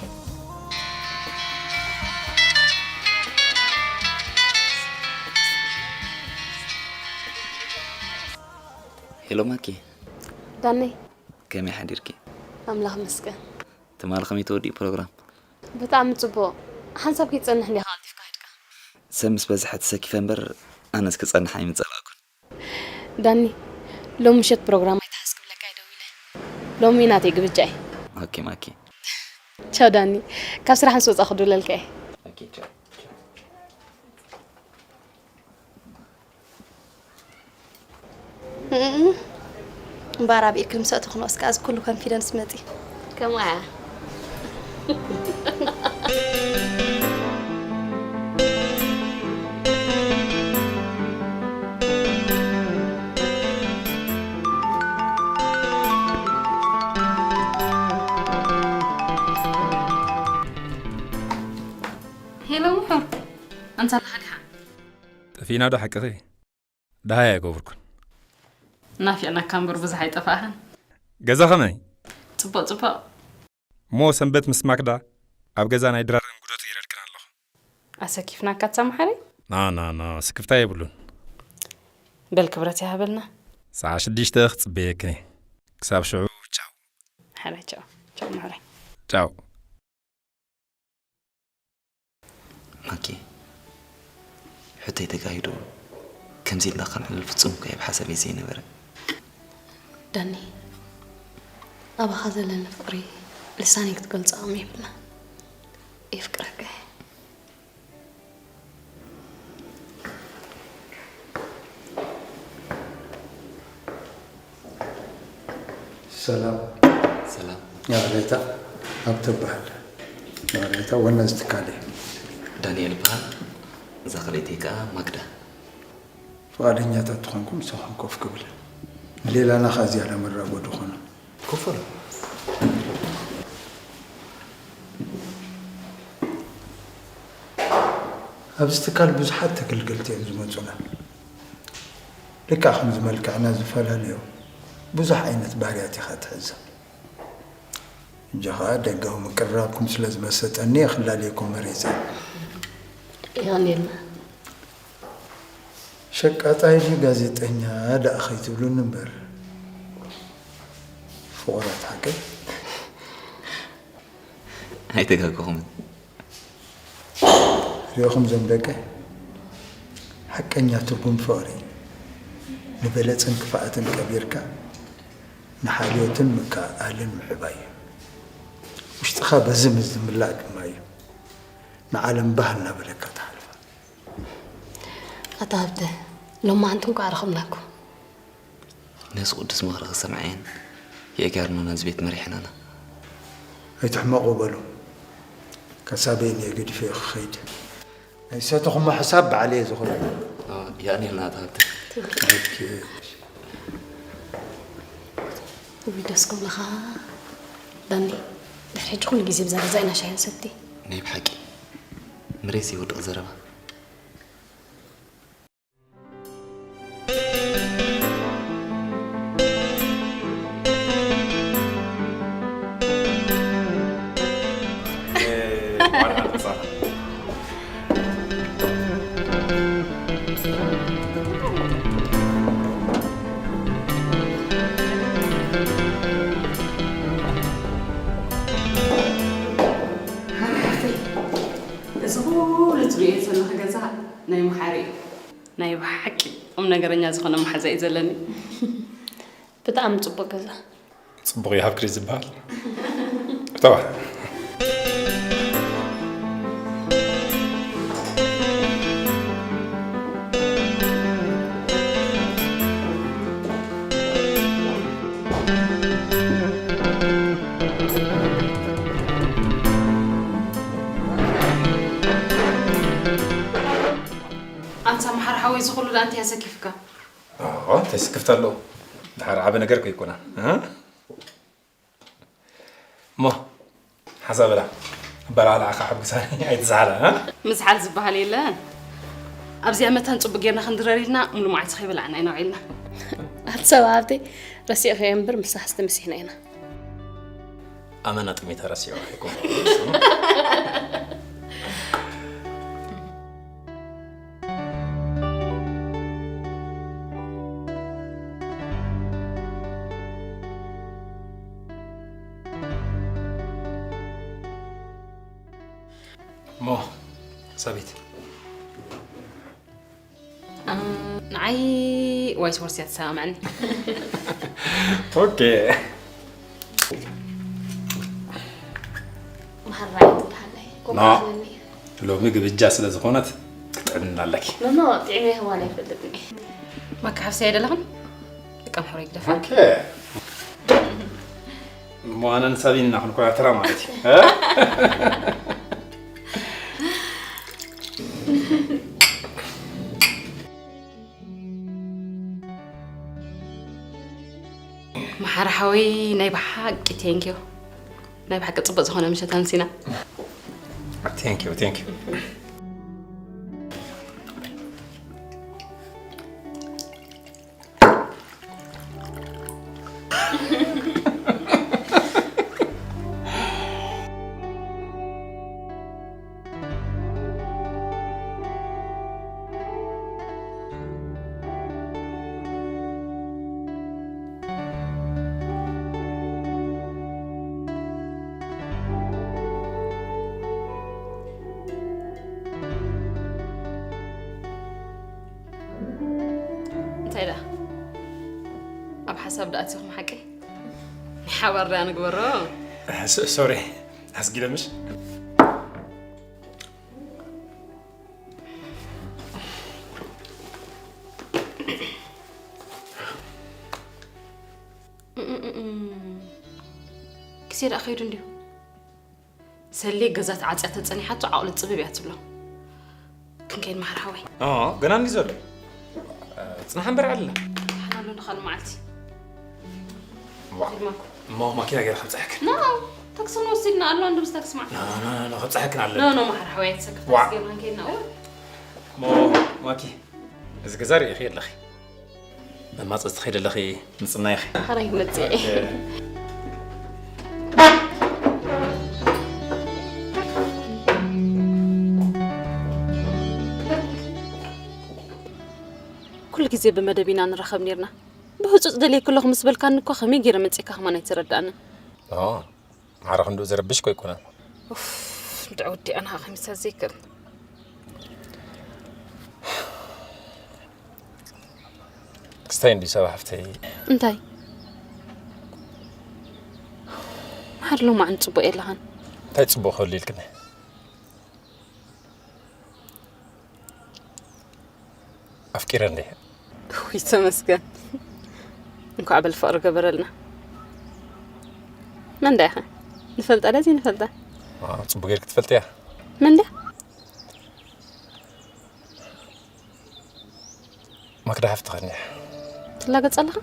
ሄሎ ማኪ። ዳነይ። ከመይ ሓዲርኪ? ኣምላኽ መስገን። ትማሊ ከመይ ተወዲኡ ፕሮግራም? ብጣዕሚ ጽቡቕ። ሓንሳብ ከይትጸንሕ እንዲኻ ቀልጢፍካ ሄድካ። ሰብ ምስ በዝሐ ተሰኪፈ እምበር ኣነስ ክጸንሕ ኣይምጸላእኩን። ዳኒ፣ ሎም ምሸት ፕሮግራም ኣይትሓዝ ክብለካ እየ ደዊለ። ሎሚ ናተይ ግብጃ እዩ። ኦኬ ማኪ። ቻው ዳኒ፣ ካብ ስራሕ ምስ ወጻኹ ክድውለልካ እየ። ኦኬ፣ ቻው፣ ቻው። እም፣ እምበኣር ኣብ ኢኪ ምስ ኣተኹ ንስ ከኣ እዚ ኩሉ ኮንፊደንስ መጺ። ከምኡ እያ። ሄሎ ምሑር፣ ኣንታ ኣለኻ ዲኻ? ጠፊእና ዶ ሓቅኺ? ደሃይ ኣይገብርኩን። ናፊቕናካ እምበር ብዙሕ ኣይጠፋእኻን። ገዛ ኸመይ? ጽቡቕ፣ ጽቡቕ። እሞ ሰንበት ምስ ማክዳ ኣብ ገዛ ናይ ድራር እንጉዶ ትገይረልክን ኣለኹ። ኣሰኪፍናካ እታ መሓሪ? ና፣ ና፣ ና፣ ስክፍታ የብሉን። በል ክብረት ይሃበልና። ሰዓት ሽዱሽተ ክጽበየክን እየ። ክሳብ ሽዑ፣ ቻው። ሓራይ ቻው። ቻው መሓሪ። ቻው። ማኪ፣ ሕቶይ ተጋሂዱ ከምዚ ኢልና ከነዕልል ፍጹም እኮ ኣብ ሓሳበይ ዘይነበረ። ዳኒ፣ ኣባኻ ዘለኒ ፍቕሪ ልሳነይ ክትገልጾ ዓቕሚ የብላን። የፍቅረካ እየ። ሰላም። ሰላም። ያሬታ ኣብ ትበሃል። ያሬታ ወነ ዝትካል እዩ። ዳንኤል ይበሃል። እዛ ካልኣይተይ ከኣ ማግዳ። ፍቓደኛታት ትኾንኩም ንስኹም ኮፍ ክብል። ሌላና ኸኣ ዝያዳ መራጎዲ ኾነ። ኮፍ በሉ። ኣብዚ ትካል ብዙሓት ተገልገልቲ እዮም ዝመጹና። ልክዕ ከምዚ መልክዕና ዝተፈላለዩ ብዙሕ ዓይነት ባህርያት ኢኻ ትሕዘ። ሕጂ ኸኣ ደጋዊ ምቅርራብኩም ስለ ዝመሰጠኒ እየ ክላለየኩም መሪጸ። የቐንየልና። ሸቃጣይ ድዩ ጋዜጠኛ ደኣ ኸይትብሉኒ እምበር፣ ፍቑራት ሓቀይ። ኣይተጋገኹምን። ሪኢኹም ዞም ደቀ፣ ሓቀኛ ትርጉም ፍቕሪ ንበለጽን ክፍኣትን ቀቢርካ ንሓልዮትን ምክእኣልን ምሕባይ እዩ። ውሽጥኻ በዚ ምስ ዝምላእ ድማ እዩ ንዓለም ባህ እናበለካ ትሓልፋ። ኣታ ሃብተ፣ ሎማዓንቲ እንኳዕ ረኸብናኩም። ነዚ ቅዱስ ምኽሪ ክሰምዓየን የእጋርና ናብዚ ቤት መሪሐናና። ኣይትሕመቑ በሉ። ከሳበይን እየ ገዲፈዮ ክኸይድ። ናይ ሰተኹሞ ሕሳብ ባዕለየ ዝኸፍሎ። የቐንየልና ኣታ ሃብተ። ኦኬ። ውይ ደስ ክብልኻ ዳኒ። ድሕሪ ሕጂ ኩሉ ግዜ ብዛ ገዛ ኢና ሻሂ ንሰቲ። ናይ ብሓቂ ምሬስ ይወድቕ ዘረባ። እዚ ኩሉ ትርእዮ ዘለኺ ገዛ ናይ መሓሪ እዩ። ናይ ብሓቂ ቁም ነገረኛ ዝኾነ መሓዛ እዩ ዘለኒ። ብጣዕሚ ጽቡቅ ገዛ። ጽቡቕ ይሃብክሪ ዝበሃል እተዋ። ኣንታ መሓር ሓወይ ዝኹሉ ዳንቲ ያሰኪፍካ። እንታይ ስክፍታ ኣለዎ? ድሓር ዓቢ ነገር እኮ ይኮና። እሞ ሓሳብ በላ ኣበላዕላ ኣኻ ሕጉሳኒ ኣይትዝሓላ። ምዝሓል ዝበሃል የለን። ኣብዚኣ መታን ጽቡቅ ጌርና ክንድረር ኢልና ሙሉ መዓልቲ ከይበላዕና ኢና ውዒልና። ኣቲ ሰብ ሃብተይ ረሲዕኸዮ እምበር ምሳሕ ዝተመሲሕና ኢና። ኣመና ጥሜታ ረሲዑ ኣይኮን። እሞ ሰቢት ንዓይ ዋይት ሆርስ እያ ትሰማምዐኒ። ኦኬ መሃራይ ትበሃለይ ና ሎሚ ግብጃ ስለ ዝኾነት ክትጥዕምና ኣለኪ። ኖኖ ጥዕመ ይህዋን ኣይፈልጥን። ማካ ሓፍሲ ኣይደለኽን? ደቃም ሕሮ ይግደፋ። ኦኬ እሞ ኣነን ሰቢን ኢና ክንኮራተራ ማለት እዩ። መሓር ሓወይ ናይ ብሓቂ ቴንኪዩ። ናይ ብሓቂ ጽቡቅ ዝኾነ ምሸት ኣምሲና። ቴንኪዩ ቴንኪዩ። እንታይ ደኣ ኣብ ሓሳብ ደኣ ኣቲኹም ሓቀይ? ናይ ሓባር ደኣ ንግበሮ። ሶሪ ኣስጊደምሽ። ግዜ ደኣ ከይዱ እንድዩ። ሰሌ ገዛ ተዓፅያ ተፀኒሓቶ ዓቕሉ ፅብብ እያ ትብሎ። ክንከይድ መሓር ሓወይ። ገና እንዲ ዘሎ ፅናሕ እምበር ኣላ። ሓና ኣሎ ንኻል መዓልቲ። እሞ ማኪና ገይረ ከብፅሐክን። ና ታክሲ ንወስድና ኣሎ እንድምስ ታክሲ መዓልቲ። ከብፅሐክን ኣለ። ኖ ኖ መሓር ሓወይ ኣይትሰክፍ። ታክሲ ገይርና ንከይድና እውን። እሞ ማኪ እዚ ገዛ ርኢኺ ኣለኺ። መማፀ ትኸይድ ኣለኺ ምፅናይኺ። ሓራይ መፅአ። ኩሉ ግዜ ብመደብ ኢና ንራኸብ ነርና። ብህፁፅ ደልየ ከለኹ ምስ በልካኒ እኳ ከመይ ገይረ መፂእካ ከማን ኣይተረዳእንን። ማዕረ ክንድኡ ዘረብሽ እኮ ኣይኮነን። እንድዒ ወዲኣ ንሃ ከሚሳ ዘይክእል። ክስታይ እንዲ ሰባ ሓፍተይ። እንታይ? መሓር ሎማዕን ፅቡቕ የለኻን። እንታይ ፅቡቕ ክህሉ ኢልክኒ? ኣፍቂረ እንደ ውይ ተመስገን። እንኳዕ በል ፍቕሪ ገበረልና። መን ዳ ኢኻ? ንፈልጣ ዳ ዘይንፈልጣ? ጽቡቅ ጌርክ ትፈልጥያ። መን ድያ? ማክዳ ሓፍትኻ እኒኣ። ትላገጽ ኣለኻ?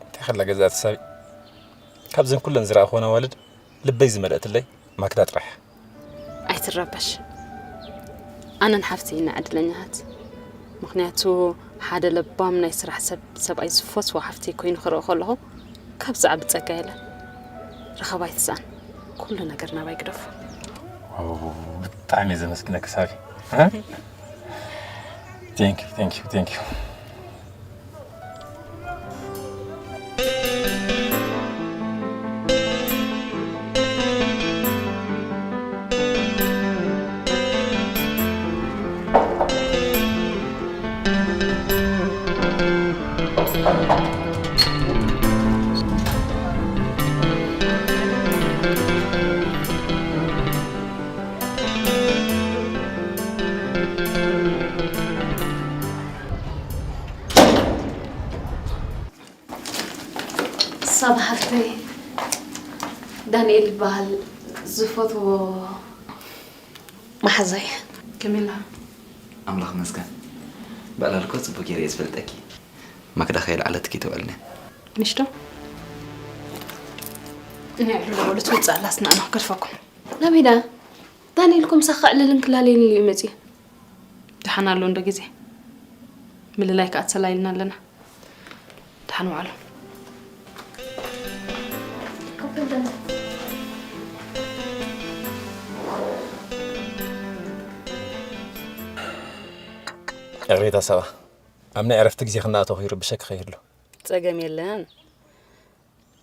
እንታይ ከላ ገዛእቲ ሳቢ? ካብዘን ኩለን ዝረኣኹወን ኣዋልድ ልበይ ዝመልአትለይ ማክዳ ጥራሕ። ኣይትረበሽ። ኣነን ሓፍቲ ኢና ዕድለኛታት። ምኽንያቱ ሓደ ለባም ናይ ስራሕ ሰብ ሰብኣይ ዝፈትዎ ሓፍቲ ኮይኑ ክርኢ ከለኹ ካብ ዝዓቢ ጸጋ የለን። ረኸባ ኣይትስኣን። ኩሉ ነገር ናባይ ግደፎ። ዋው፣ ብጣዕሚ እየ ዘመስግነኪ ሳቢ። Thank you, thank you, thank you. ሳባ ሓፍተይ፣ ዳንኤል ይበሃል፣ ዝፈትዎ መሓዛይ። ከመይ ኣለኻ? ኣምላኽ ይመስገን። ብዕላል እኮ ጽቡቕ ገይረ እየ ዝፈልጠኪ። ማክዳ ከየልዓለትኪ ትውዕል እያ። ምሽቶ? ናይ ዕድል በሉ ትውፅእ ኣላ፣ ስናእና ክገድፈኩም። ናበይ ደኣ? ዳንኤል እኮ ምሳኻ ክዕልልን ክላለይን ኢሉ እዩ መፂኡ። ደሓን ኣሎ እንዶ ግዜ። ምልላይ ከኣ ተሰላይልና ኣለና። ደሓን ዋዕሉ። ይቕሬታ ሳባ፣ ኣብ ናይ ዕረፍቲ ግዜ ክነኣተኹ ይርብሸኪ ከይህሉ። ጸገም የለን።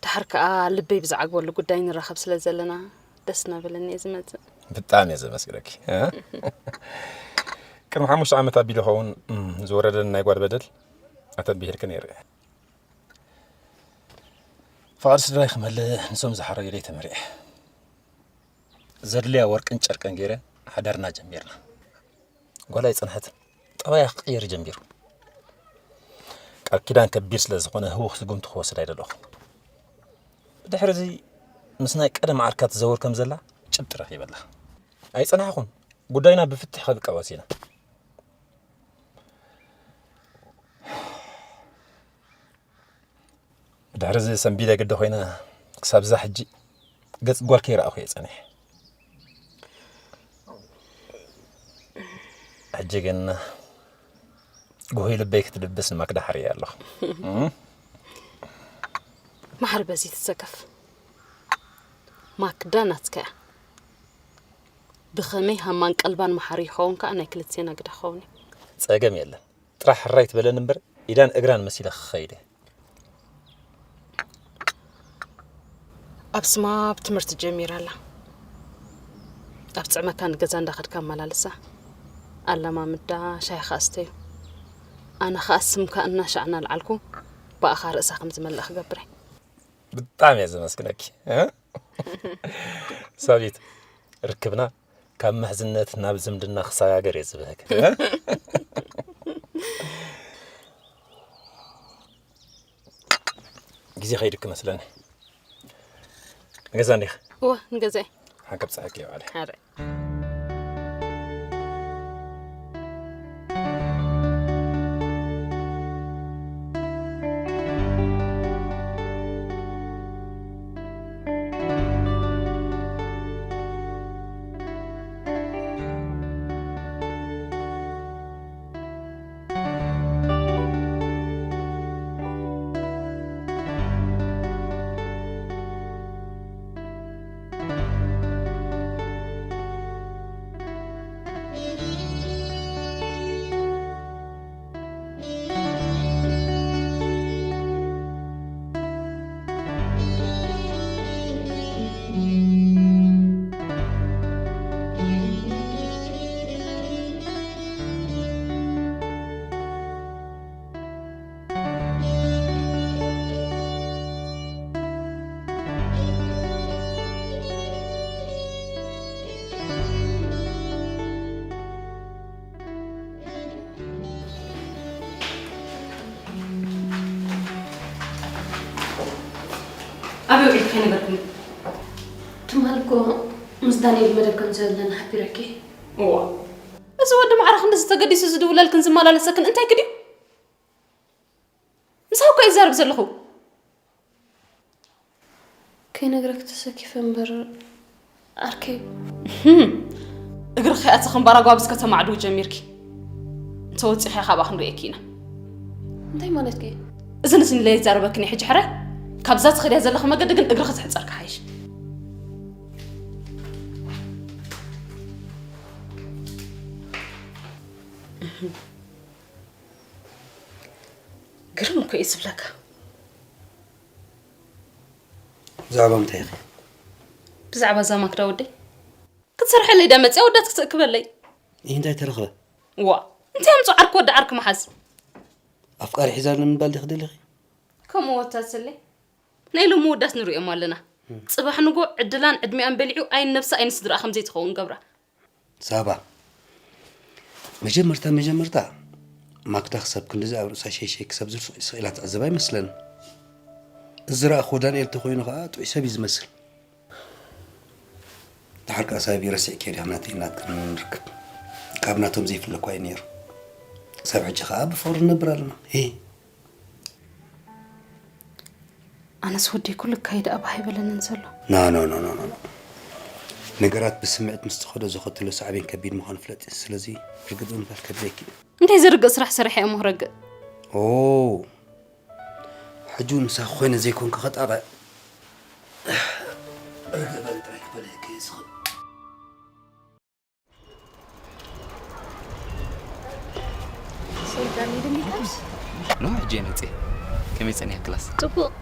ድሓር ከኣ ልበይ ብዝዓግበሉ ጉዳይ ንራኸብ ስለ ዘለና ደስ እናበለኒ እየ ዝመጽእ። ብጣዕሚ እየ ዘመስግነኪ። እ? ቅድሚ ሓሙሽተ ዓመት ኣቢሉ ይኸውን፣ እም፣ ዝወረደኒ ናይ ጓል በደል ኣተንቢህልኪ ነይረ። ፍቓድ ስድራይ ክመልእ ንሶም ዝሓረዩለይ ተመሪዐ። ዘድልያ ወርቅን ጨርቅን ገይረ ሓዳርና ጀሚርና። ጓል ኣይጸንሐትን። ጠባያ ክቕየር ጀሚሩ። ቃል ኪዳን ከቢድ ስለ ዝኾነ ህውኽ ስጉምቲ ክወስድ ኣይደለኹን። ብድሕሪ እዚ ምስ ናይ ቀደም ዓርካ ትዘውር ከም ዘላ ጭብጢ ረኺበላ። ኣይጸናሕኹን። ጉዳይና ብፍትሕ ክንቃወስ ኢና። ድሕሪ እዚ ሰንቢደ ግዲ ኮይነ ክሳብ እዛ ሕጂ ገጽ ጓል ከይረኣኹ እየ ጸኒሐ። ሕጂ ግን ጉሁይ ልበይ ክትድብስ ንማክዳ ሓርየ ኣለኹ። እም? ማሕሪ በዚ ትሰከፍ። ማክዳ ናትካ እያ። ብኸመይ ሃማን ቀልባን መሓሪ ይኸውን ከኣ ናይ ክልቴና ግደ ክኸውን እዩ። ጸገም የለን። ጥራሕ ሕራይ ትበለኒ እምበር ኢዳን እግራን መሲለ ክኸይድ እየ። ኣብ ስማ ኣብ ትምህርቲ ጀሚራ ኣላ። ኣብ ጽዕመካ ንገዛ እንዳኸድካ ኣመላልሳ። ኣለማምዳ፣ ሻሂ ከኣ ኣስተዩ። ኣነ ከኣ ስምካ እናሻዕና ኣልዓልኩ፣ ብኣኻ ርእሳ ከም ዝመልእ ክገብር እየ። ብጣዕሚ እየ ዘመስግነኪ፣ እ? ሳቢት፣ ርክብና ካብ ምሕዝነት ናብ ዝምድና ክሰጋገር እየ ዝብህግ። ግዜ ከይድክ መስለኒ። ንገዛ እንዲኽ? እወ፣ ንገዛይ። ሓን ከብጽሐኪ እየ ባዕለይ። ሓራይ። ኣበይ ውዒልኪ ከይነገርክኒ? ትማል እኮ ምስ ዳንኤል መደብ ከም ዘለና ሓቢረኪ። እዋ፣ እዚ ወዲ ማዕረ ክንድዚ ተገዲሱ ዝድውለልክን ዝመላለሰክን እንታይ ክድዩ? ምሳኹ እኮ ይዛረብ ዘለኹ። ከይነግረክ ተሰኪፈ እምበር ዓርከይ። ህም፣ እግርኺ ከይኣተኺ እምበር ኣጓብዝ ከተማዕድዊ ጀሚርኪ። እንተወጺኺ ካብኣ ክንርእየኪ ኢና። እንታይ ማለትኪ? እዝን እዝን ኢለ ይዛረበክን እየ ሕጂ ሕራይ። ካብዛ ትኸድያ ዘለኺ መገዲ ግን እግርኺ ትሕጸር ክሓይሽ። ግርም እኮ እዩ ዝብለካ። ብዛዕባ ምንታይ ኢኺ? ብዛዕባ እዛ ማክዳ ወደይ ክትሰርሐለይ ዳ መፅያ ወዳት ክትእክበለይ። ይህ እንታይ ተረኽበ? ዋ፣ እንታይ ኣምፁ ዓርኪ ወዲ ዓርኪ መሓዝ? ኣፍቃሪ ሒዛ ኣሎ ምባል ዲኺ ደሊኺ? ከምኡ ወታትለይ ናይ ሎሚ ወዳት ንሪኦም ኣለና። ፅባሕ ንጎ ዕድላን ዕድሚኣን በሊዑ ኣይን ነብሳ ኣይን ስድራኣ ከምዘይትኸውን ገብራ። ሳባ፣ መጀመርታ መጀመርታ ማክዳ ክሳብ ክንድዚ ኣብ ርእሳ ሸይሸይ ክሳብ ዝርሱ ስቕ ኢላ ትዕዘብ ኣይመስለን። እዚ ዝረኣኽዎ ዳንኤል ተኾይኑ ኸዓ ጥዑይ ሰብ እዩ ዝመስል። ድሓር ከኣ ሳቢ ረሲዕክዮ ዲኻ ናተይ ናትክን ንርክብ። ካብ ናቶም ዘይፍለ እኳ እዩ ነይሩ። ክሳብ ሕጂ ኸኣ ብፍቕሪ ንነብር ኣለና። ሄ። ኣነስ ወደይ ኩሉ ካይድ ኣብ ሃይበለንን ዘሎ። ኖ፣ ኖ፣ ኖ፣ ኖ፣ ኖ፣ ኖ። ነገራት ብስምዒት ምስ ትኸዶ ዘኸትሎ ሳዕቤን ከቢድ ምዃኑ ፍለጥ። ስለዚ ርግእ ምባል ከድልየኪ እዩ። እንታይ ዝርግእ ስራሕ ሰሪሐ እሞ ክረግእ? ኦ፣ ሕጂ እውን ምሳኺ ኮይነ ዘይኮንኩ ከጣቕዕ። ርግእ በሊ ጥራይ ክበልየኪ እየ ዝኽእል። ሶልዳኒ ድንጋይስ? ኖ፣ ሕጂ እየ መፅየ። ከመይ ፀኒሐ ክላስ? ፅቡቕ።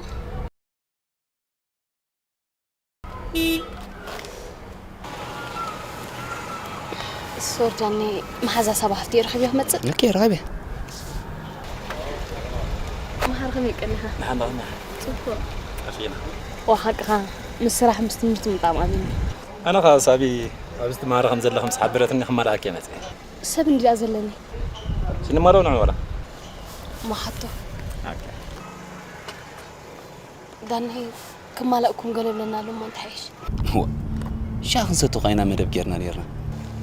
ሶርዳኒ መሓዛ ሳባ ሃፍቲ ረኺብዮ ክመፅእ? ልክ እየ፣ ረኺበ። መሓር ከመይ ቀኒኻ? ንሓና ኸና። ፅቡቕ። ጠፊና። ዋ፣ ሓቅኻ፣ ምስ ስራሕ ምስ ትምህርቲ ምጣም ኣብዩኒ። ኣነ ኸዓ ሳቢ ኣብዚ ትመሃሪ ከም ዘለኺ ምስ ሓበረትኒ ክመላኣኪ እየ መፅየ። ሰብ እንድኣ ዘለኒ። ሽንማሎ ንዑ ወላ? ማሓቶ። ኦኬ። ዳኒ፣ ክማላእኩም ገለ ብለና ኣሎ እሞ እንታይ ይሽ? እዋ፣ ሻሂ ክንሰቲ እኳ ኢና መደብ ጌርና ኔርና።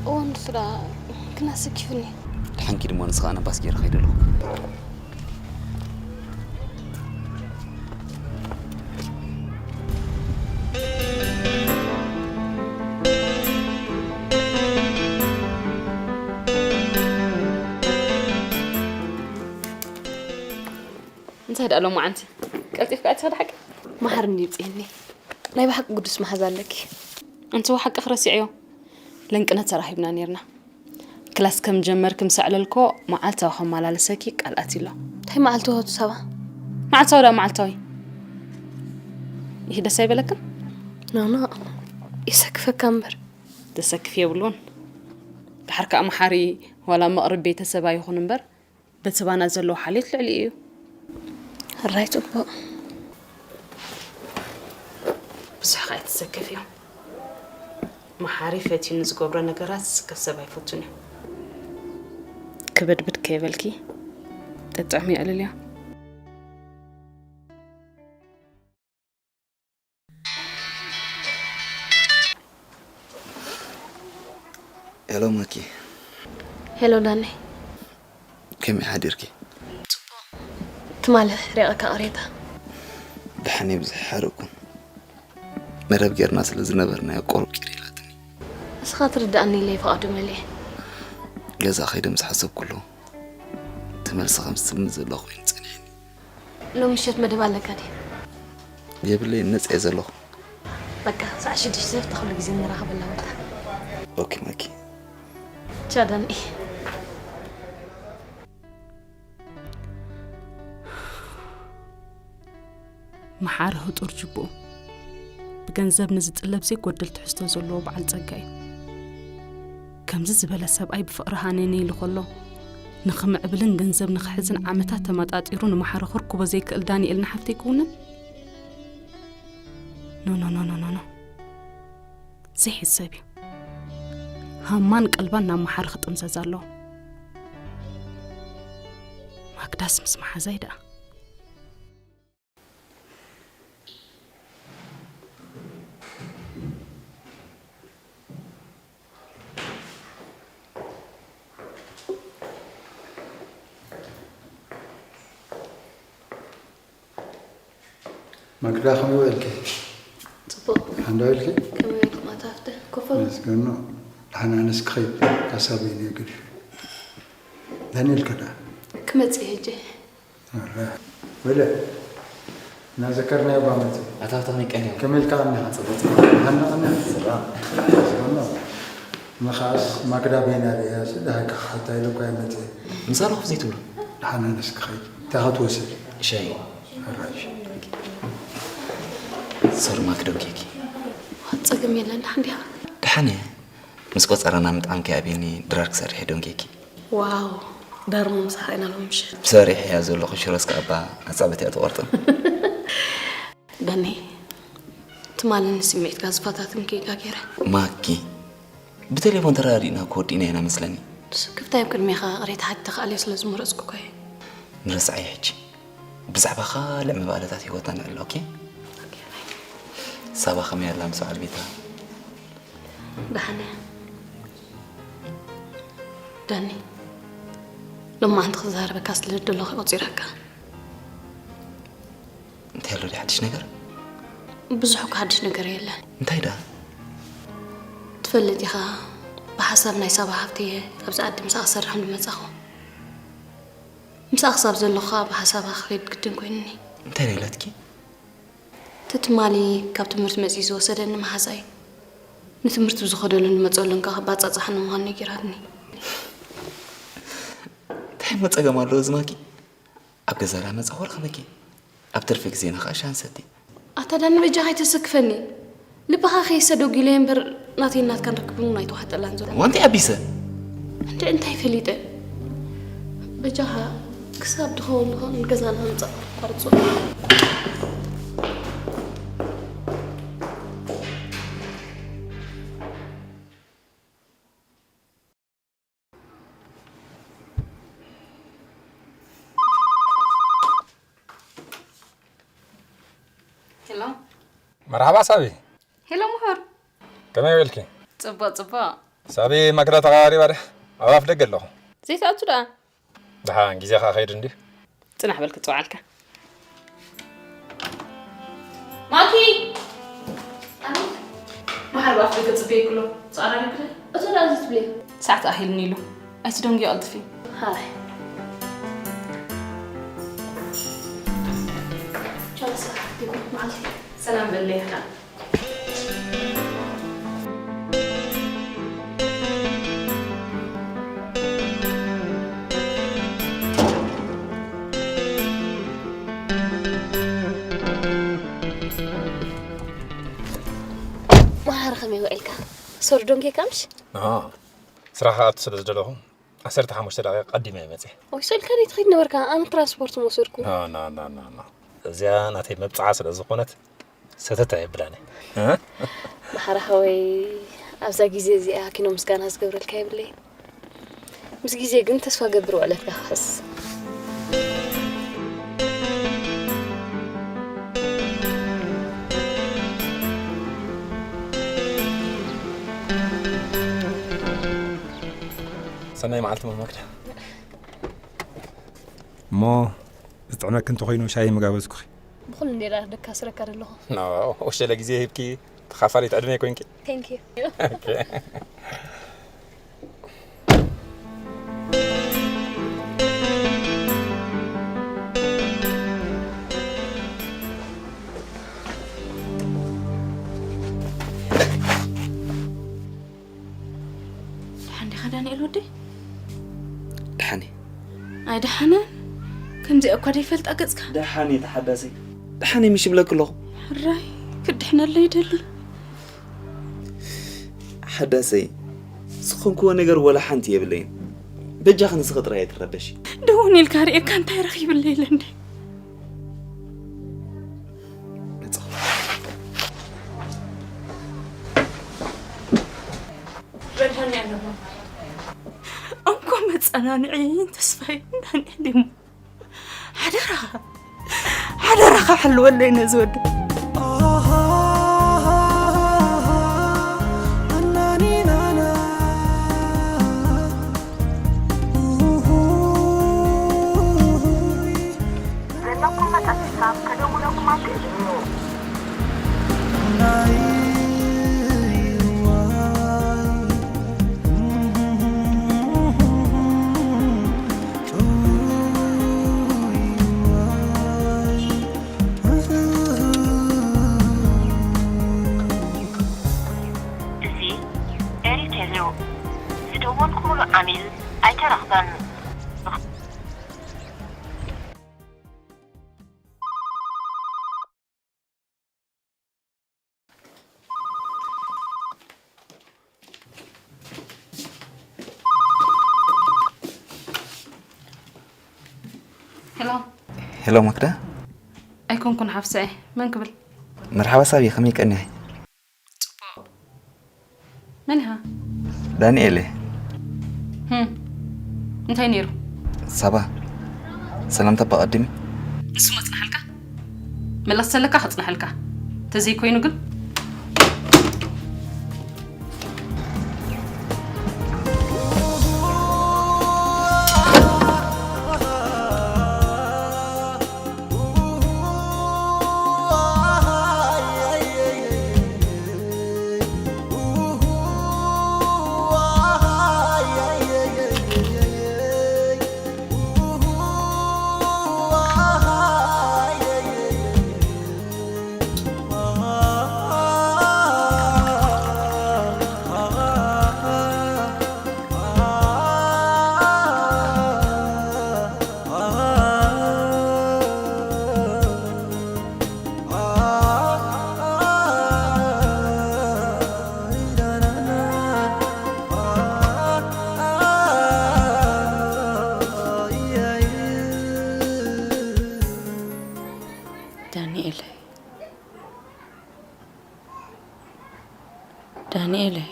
እዋ፣ ንሱ ደኣ ክናሰኪፍኒ። ደሓንኪ ድማ ንስኻ ኣነ ባስ ጌረ ከይደ ኣለኹ። እንታይ ደኣ ሎማዓንቲ ቀልጢፍካ ኣይትኸድ ሓቂ? መሓር እንድዩ ጽየኒ። ናይ ብሓቂ ግዱስ መሓዛ ኣለኪ። እንተወ ሓቂ ክረሲዕዮ። ለንቅነት ተራኺብና ኔርና። ክላስ ከም ጀመርኪ ምስ ኣዕለልኮ መዓልታዊ ከመላለሰኪ ቃል ኣትዩ ኣሎ። እንታይ መዓልታዊ ኣቱ ሳባ? መዓልታዊ ደኣ መዓልታዊ። ይህ ደስ ኣይበለክን? ኖ፣ ኖ። የሰክፈካ እምበር። ተሰክፍ የብሉን። ድሓር ከኣ መሓሪ ዋላ መቕርብ ቤተሰብ ኣይኹን እምበር፣ በቲ ባና ዘለዎ ሓልዮት ልዕሊኡ እዩ። ሕራይ ጽቡቕ። ብዙሕ ከኣ ኣይትሰከፍዮ። መሓሪ ፈትዩ ንዝገብሮ ነገራት ዝስከፍ ሰብ ኣይፈቱን እዩ። ክብድብድ ከይበልኪ፣ ጠጥዕሚ የዕልልዮ። ሄሎ ማኪ። ሄሎ ዳኒ። ከመይ ሓዲርኪ? ጽቡቕ። ትማሊ ሕሪቐካ ቅሬታ። ደሓን እየ፣ ብዙሕ ኣይሓረቕኩን። መደብ ጌርና ስለ ዝነበርና እያ ቆርቂር ኢላትኒ። እስኻ ትርድኣኒ ኢለ ፍቓዱ መሊኤ። ገዛ ከይደ ምስ ሓሰብኩሉ፣ እቲ መልሲ ከም ዝስምዕ ዘሎ ኮይኑ ጸኒሕኒ። ሎም ምሸት መደብ ኣለካ ድዩ? የብለይን፣ ነጻ እየ ዘለኹ። በቃ፣ ሰዓት ሽዱሽተ ዘፍታ ኩሉ ግዜ ንራኸበላ ቦታ። ኦኬ፣ ማኪ። ቻው፣ ዳኒ። መሓሪ ህጡር ጅቡኡ። ብገንዘብ ንዝጥለብ ዘይጎድል ትሕዝቶ ዘለዎ በዓል ጸጋ እዩ። ከምዚ ዝበለ ሰብኣይ ብፍቕሪ ሃነኒ ኢሉ ከሎ፣ ንኽምዕብልን ገንዘብ ንኽሕዝን ዓመታት ተመጣጢሩ ንመሓሪ ከርክቦ ዘይክእል ዳንኤል ንሓፍተይ ክውንን? ኖ፣ ኖ፣ ኖ፣ ኖ፣ ኖ፣ ኖ። ዘይሕሰብ እዩ። ሃማን ቀልባን ናብ መሓሪ ክጥምዘዝ ኣለዎ። ማክዳስ ምስ መሓዛይ ደኣ። ማክዳ፣ ከመይ ውዒልኪ? ጽቡቕ። ሓንዳ ውዒልኪ? ከመይ ውዒልኩም ኣቶ ሃፍተ? ኮፈሉ? መስገኖ። ደሓን ኣነስ ክኸይድ፣ ካሳበይ ነይ ግድፊ። ደን ኢልከ ዳ? ክመጽእ ሕጂ። ኣረ፣ ወለ፣ እናዘከርናዮ እባ መጽእ። ኣታ ሃፍተ ከመይ ቀንዮም? ከመይ ኢልካ ቀኒኻ? ጽቡቕ፣ ጽቡቕ። ደሓን ቀኒኻ? ሰላም። መስገኖ። ንኻስ ማክዳ በይና ርእያ፣ ስለ ሃይካ ክሓታ ኢለ እኳ እየ መጽእ። ምሳሉ ኮፍ ዘይትብሉ? ደሓን ኣነስ ክኸይድ። እንታይ ክትወስድ? ሻሂ። ኣራሽ። ሶሪ ማክ፣ ዶንኪኪ። ጸገም የለን፣ ደሓን ዲኻ? ደሓን እየ። ምስ ቆጸረና ምጥዓምኪ ኣብዩኒ፣ ድራር ክሰርሕ እየ፣ ዶንኪኪ። ዋው፣ ዳርሞ ምሳኻ ኢና ሎሚ ምሸት። ብሰሪሕ እያ ዘለኹ፣ ሽሮስ ከኣ እባ ኣጻብዕቲ እያ ትቖርጥን። ዳኒ፣ ትማሊ ንስምዒትካ ዝፈታትን ጌጋ ገይረ። ማኪ፣ ብቴሌፎን ተረዳዲእና እኮ ወዲእና ኢና መስለኒ። ስክፍታይ ኣብ ቅድሜኻ ቅሬታ ሓቲተ ክኣልዮ ስለ ዝመረጽኩ እኮ እየ። ንረስዓዮ ሕጂ። ብዛዕባ ካልእ ምባእለታት ህይወትና ንዕሎ፣ ኦኬ? ኦኬ፣ ባይ። ሳባ ከመይ ኣላ ምስ በዓል ቤታ? ደሓን እያ። ዳኒ፣ ሎማዓንቲ ክዛረበካ ስለ ዝደለኹ ቆጺረካ። እንታይ ኣሎ ድዩ ሓድሽ ነገር? ብዙሕ እኮ ሓድሽ ነገር የለን። እንታይ ደኣ? ትፈልጥ ኢኻ፣ ብሓሳብ ናይ ሳባ ሃብተየ ኣብዚ ዓዲ ምሳኣ ክሰርሕ እንድመጻኹ። ምሳኣ ክሳብ ዘለኹ ከዓ ብሓሳባ ክኸይድ ግድን ኮይኑኒ። እንታይ ደኣ ኢላትኪ? እቲ ትማሊ ካብ ትምህርቲ መጺኡ ዝወሰደኒ መሓዛይ፣ ንትምህርቲ ብዝኸደሉን ዝመጸሉን ከዓ ክባጻጻሓኒ ምዃኑ ነጊራትኒ። እንታይ እሞ ጸገም ኣለዎ እዚ ማኪ? ኣብ ገዛ ዳመጻ ወርኺ መኪ ኣብ ትርፊ ግዜና ኸኣ ሻሂ ንሰቲ። ኣታ ዳኒ በጃኻ ኣይተሰክፈኒ። ልብኻ ከይሰዶ ጊለ እምበር ናተይን ናትካን ርክብ እውን ኣይተዋሕጠላን ዘሎ። ዋንቲ ኣቢሰ። እንደ እንታይ ፈሊጠ? በጃኻ ክሳብ ድኸውን ድኸውን ገዛና ምጻእ ቋርጾ። ሄሎ። መርሓባ ሳቢ። ሄሎ ምሁር። ከመይ ውዒልኪ? ጽቡቕ፣ ጽቡቕ። ሳቢ፣ ማክዳ ተቐራሪባ ድያ? ኣብ ኣፍ ደገ ኣለኹ። ዘይትኣቱ ደኣ? ደሓን፣ ግዜ ከኣ ከይዱ እንድዩ። ጽናሕ በል ክጽውዓልካ። ማኪ! ኣቤት። መሓር ብኣፍ ደገ ጽበየኪ ኣሎ። ተቐራሪብኪ ዶ? እቶ ደኣ እዚ ትብልዮ? ሰዓት ኣኺሉኒ ኢሉ። ኣይትደንግዮ፣ ቀልጥፊ። ሃይ። ቻው፣ ሰላም። መዓልቲ። ሰላም በለይ ኢኻ። መሓሪ ከመይ ውዒልካ? ሶሪ ዶንጌካ ምሽ? ኣዎ፣ ስራሕ ክኣቱ ስለ ዝደለኹ ዓሰርተ ሓሙሽተ ደቂቕ ቀዲመ እየ መጺኤ። ወይ፣ ሰልካ ደይ ትኸይድ ነበርካ? ኣነ ትራንስፖርት ምወሰድኩ። ና፣ ና፣ ና፣ ና፣ ና። እዚኣ ናተይ መብጽዓ ስለ ዝኾነት ሰተት ኣየብላን እየ። እ? መሓሪ ሓወይ፣ ኣብዛ ግዜ እዚኣ ኪኖ ምስጋና ዝገብረልካ የብለይን። ምስ ግዜ ግን ተስፋ ገብር ውዕለትካ ክሕስ። ሰናይ መዓልቲ፣ ማማ ማክዳ። እሞ ዝጥዕመኪ እንተኾይኑ ሻሂ ምጋበዝኩኺ። ብኹሉ እንዴ ደኣ ደካስረካ ዘለኹ። ኖ፣ ወሸለ ግዜ ሂብኪ ተኻፋሊት ዕድመ ኮይንኪ። Thank you። ኦኬ። ደሓን ዲኻ ዳንኤል ወደይ? ደሓን እየ። ኣይ ደሓነ፣ ከምዚኣ እኳ ደይፈልጣ ገጽካ። ደሓን እየ ተሓዳሰይ። ደሓን እየ ምሽ ይብለኪ ኣለኹ። ሕራይ፣ ክድሕነለይ ይደሊ። ሓዳሰይ፣ ዝኾንክዎ ነገር ወላ ሓንቲ የብለይን። በጃኺ ንስኺ ጥራይ ኣይትረበሺ። ደውን ኢልካ ርእየካ እንታይ ረኺብለይ ኢለ እንደ መጻኹ። ረድሃኒ ኣለኹ። እንኮ መጸናንዒ ተስፋይ ዳንኤል እሞ ሓደራኻ፣ ሓደራኻ ሓልወለይ ነዚ ወዲ። ዘለኩም መጠን ካብ ከደውለኩም ኣትሕዝዎ። ዝደወልኩምሉ ዓሚል ኣይተረኽበን። ሄሎ። ሄሎ ማክዳ። ኣይኮንኩን ሓፍሰ እየ። መን ክብል? መርሓባ ሳቢ፣ ከመይ ቀኒኺ? ጽቡቕ። መን ኢኻ? ዳንኤል እየ። ህም። እንታይ ነይሩ? ሳባ፣ ሰላምታ እባ ቀዲሙ። ንሱ መጽናሓልካ? ምላስ ተለካ ከጽናሓልካ። ተዘይኮይኑ ግን ዳንኤለይ፣ ዳንኤለይ፣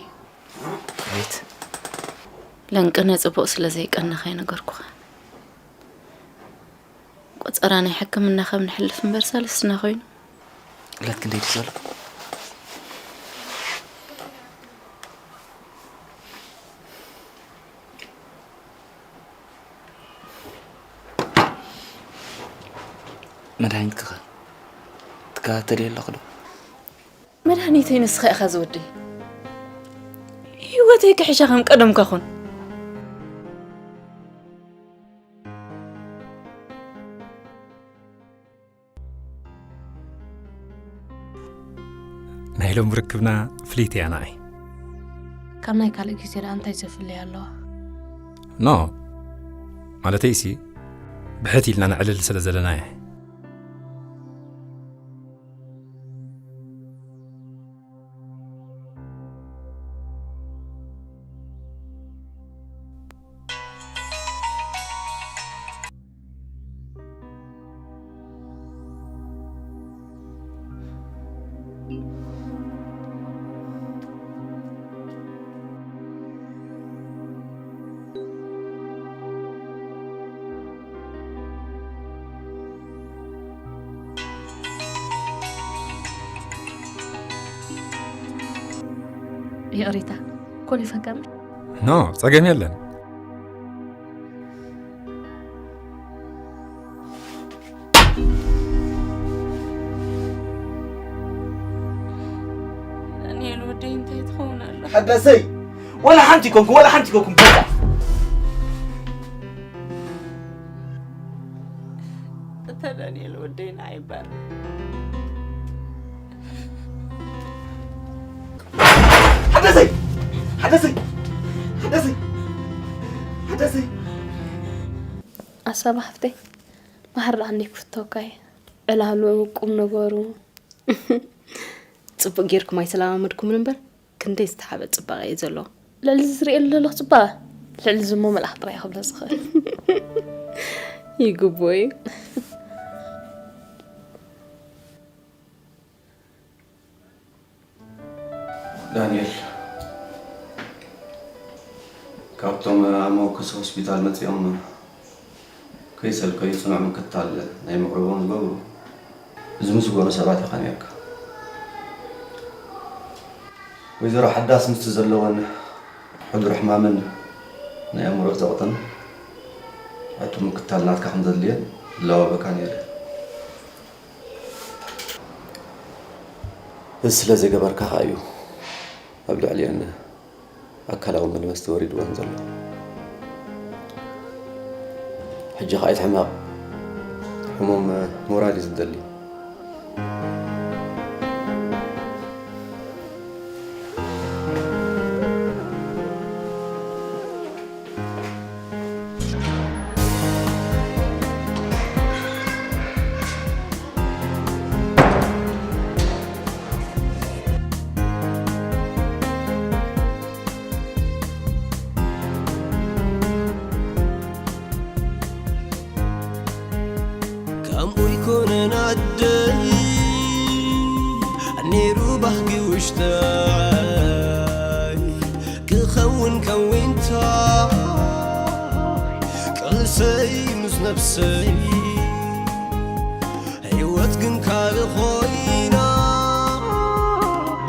ቤት ለንቅነ ጽቡቕ ስለ ዘይቀነኻ ይነገርኩኻ። ቆጸራ ናይ ሕክምና ከም ንሕልፍ እምበር ሳልስትና ኮይኑ። ዕለት ክንደይ ድዩ ዘሎ? መድሃኒትኪ ኸ ትከታተልዮ ኣለኺ ዶ? መድሃኒተይ ንስኻ ኢኻ ዝወደይ። ህይወተይ ክሕሻ ከም ቀደምካ ኹን። ናይ ሎም ርክብና ፍልይቲ እያ ንዓይ። ካብ ናይ ካልእ ግዜ ደኣ እንታይ ዘፍልያ ኣለዋ? ኖ፣ ማለተይሲ ብሕት ኢልና ነዕልል ስለ ዘለና እየ። ይቕሬታ፣ ኮሊፈካ እምበር። ኖ፣ ጸገም የለን። ዳንኤል ወደይ፣ እንታይ ትኸውን ኣለኻ? ሓዳሰይ፣ ወላ ሓንቲ ይኮንኩ፣ ወላ ሓንቲ ይኮንኩም፣ በቃ። እታ ዳንኤል ወደይ ንዓይ እምበር። ሓደሰይ! ሓደሰይ! ሓደሰይ! ሓደሰይ! ኣሳባ ሓፍተይ፣ መሃር ደኣ እንዴ ክፍተወካ እየ። ዕላሉ፣ ቁም ነገሩ። ጽቡቕ ጌርኩም ኣይተለማመድኩምን እምበር፣ ክንደይ ዝተሓበ ጽባቐ እዩ ዘለዎ። ልዕሊ እዚ ዝርእየሉ ዘለኹ ጽባቐ፣ ልዕሊ እዚ እሞ መልኣኽ ጥራይ እዩ ክብሎ ዝኽእል። ይግብኦ እዩ። ዳንኤል፣ ካብቶም ኣብ መወከሲ ሆስፒታል መጺኦም ከይሰልከዩ ጽኑዕ ምክትታል ናይ መቕርቦም ዝገብሩ ዝምስገኑ ሰባት ኢኻ ነርካ። ወይዘሮ ሓዳስ ምስቲ ዘለወን ሕዱር ሕማምን ናይ ኣእምሮ ጸቕጥን ሕቱም ምክትታል ናትካ ከም ዘድልየን ዝላበበካ ነይረ። እዚ ስለ ዘይገበርካ ኸኣ እዩ ኣብ ልዕሊአን ኣካላዊ መልመስቲ ወሪድወን ዘሎ። ሕጂ ኸኣ ኣይትሕመቕ። ሕሙም ሞራል እዩ ዝደሊ። ክኸውን ከዊንታ ቃልሰይ ምስ ነብሰይ ህይወት ግን ካልእ ኮይና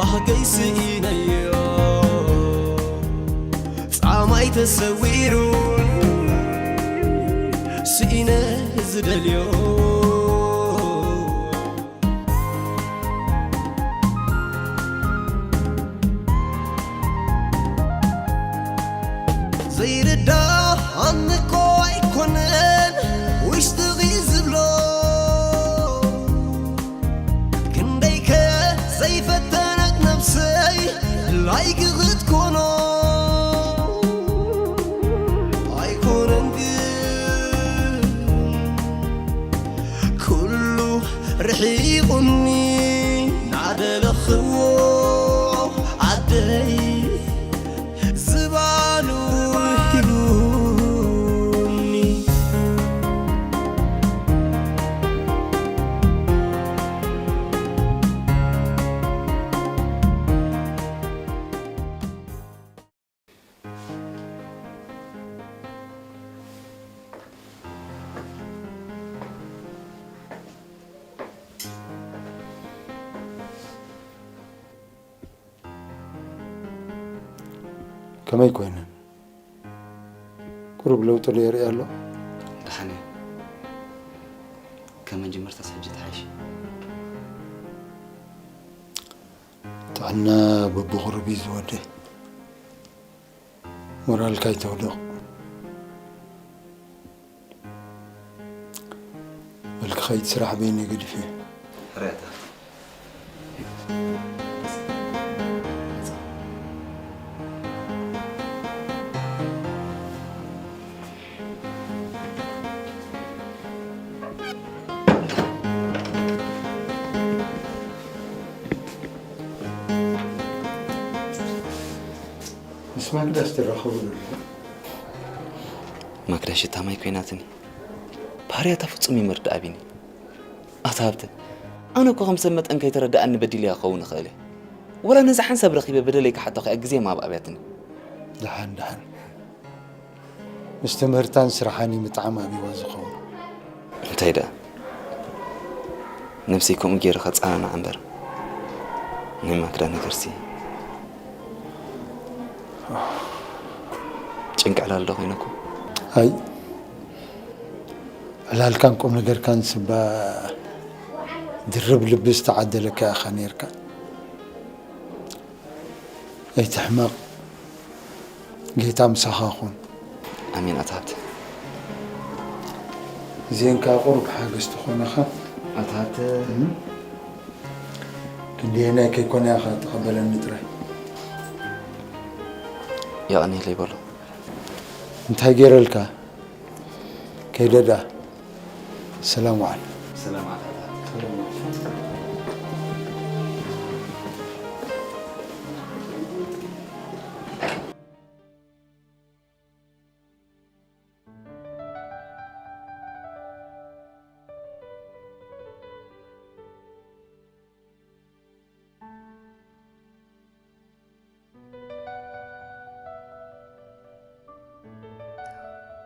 ባህገይ ስኢነዮ ጻማይ ተሰዊሩ ስኢነ ዝደልዮ ዘይርዳኣኒ እኮ ኣይኮነን ውሽጥኺ ዝብሎ ክንደይከ ዘይፈተነት ነብሰይ ድላይኪ ክትኮኖ ኣይኮነን ግን ኩሉ ርሒቑኒ ናደለኽዎ ኣደይ ዝባኑ ሂቡኒ ከመይ ኮይነን? ቁሩብ ለውጢ ዶ የርኢ ኣሎ? ደሓን እየ። ከም መጀመርታስ ሕጂ ተሓይሽ። ጥዕና በብቑሩብ እዩ ዝወደ። ሞራልካ ኣይተውድቕ። በል ክኸይድ ስራሕ በይነይ ገዲፈ። ሕራይ ኣታ። ምስ ማክዳስ ትራኸቡ ዶ? ማክዳ ሽታ ማይ ኮይናትኒ። ባህርያታ ፍጹም እዩ መርዳእ ኣቢኒ። ኣታ ሃብተ፣ ኣነ እኮ ከም ሰብ መጠን ከይተረድኣኒ በዲለያ ክኸውን እኽእል እየ። ወላ ነዚ ሓንሳብ ረኺበ በደለይ ክሓቶ ከኣ ግዜ ማብ ኣብያትኒ። ደሓን ደሓን። ምስ ትምህርታን ስራሓን እዩ ምጥዓም ኣብይዋ ዝኸውን። እንታይ ደኣ ነብሰይ ከምኡ ገይረ ከጸናንዓ እምበር ናይ ማክዳ ነገርሲ ጭንቂ ዕላል ዶ ኮይነኩም? ኣይ ዕላልካን ቁም ነገርካን ስባ ድርብ ልቢ ዝተዓደለካ ኢኻ ነይርካ። ኣይትሕመቕ፣ ጌታ ምሳኻ ኹን። ኣሜን ኣታ ሃብተ። እዚኤን ከኣ ቁሩብ ሓገዝ ትኾናኻ። ኣታ ሃብተ። ክንደየናይ ከይኮና ኢኻ ተቐበለኒ ጥራይ። የቐንየለይ በሎ። እንታይ ገይረልካ? ከይደ ደኣ ሰላም ዋዕል።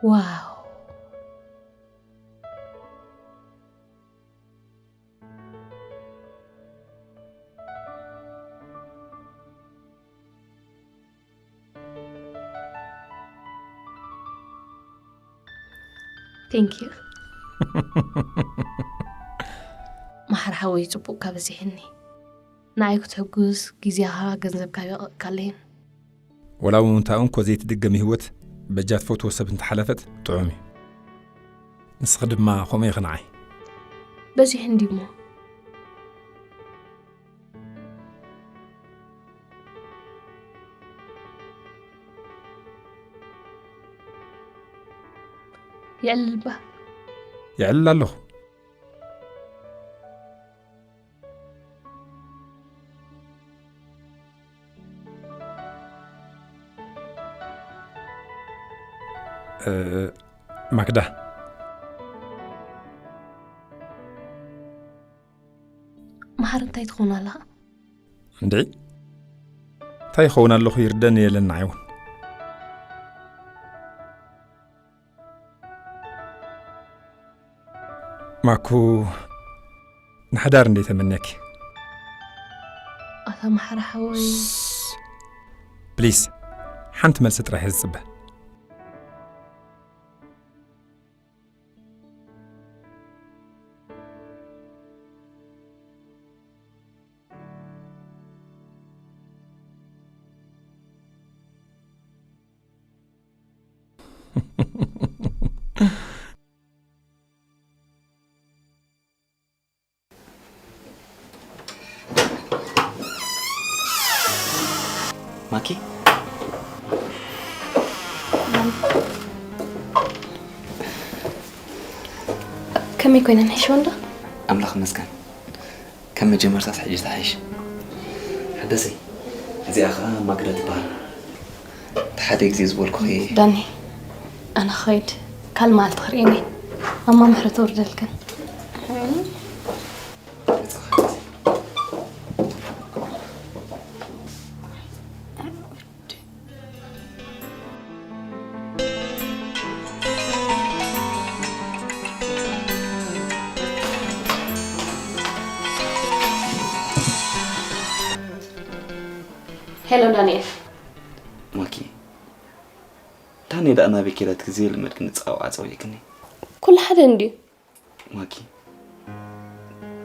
ዋው። Thank you. ማሕር ሓወይ ጽቡቕካ በዚሕኒ። ንዓይ ክትሕጉስ ግዜኻ ገንዘብካ የቐቕካለይን። ወላ እውን እታ እንኮ ዘይትድገም ህይወት በጃ ትፈትዎ ሰብ እንተሓለፈት ጥዑም እዩ። ንስኺ ድማ ከምኡ ኢኺ ንዓይ። በዚሕ እንዲሞ። የዕልልባ። የዕልል ኣለኹ። ማክዳ መሓር እንታይ ትኾን ኣለኻ? እንድዒ እንታይ ይኸውን ኣለኹ ይርደኒ የለን ንዓይ እውን። ማኩ፣ ንሓዳር እንዴ ተመነኪ? ኣታ ማሕራ ሓወይ። ፕሊስ፣ ሓንቲ መልሲ ጥራሕ እየ ዝጽበ። ማኪ፣ ከመይ ኮይነን? ሕሽወን ዶ? ኣምላኽ ይመስገን። ከም መጀመርታስ ሕጂ ተሓይሽ። ሓደሰይ፣ እዚኣ ኸኣ ማግዳ ትበሃል። እቲ ሓደ ግዜ ዝበልኩኺ። ዳኒ፣ ኣነ ክኸይድ፣ ካልእ መዓልቲ ክርእየኒ። ማማ ምሕረት ተውርደልክን። ሄሎ ዳንኤል። ማኪ፣ ዳኒ ደኣ ናበይ ከይዳ ትግዜ ልመድክኒ ጻውዓ ጸዊዕክኒ። ኩሉ ሓደ እንድዩ። ማኪ፣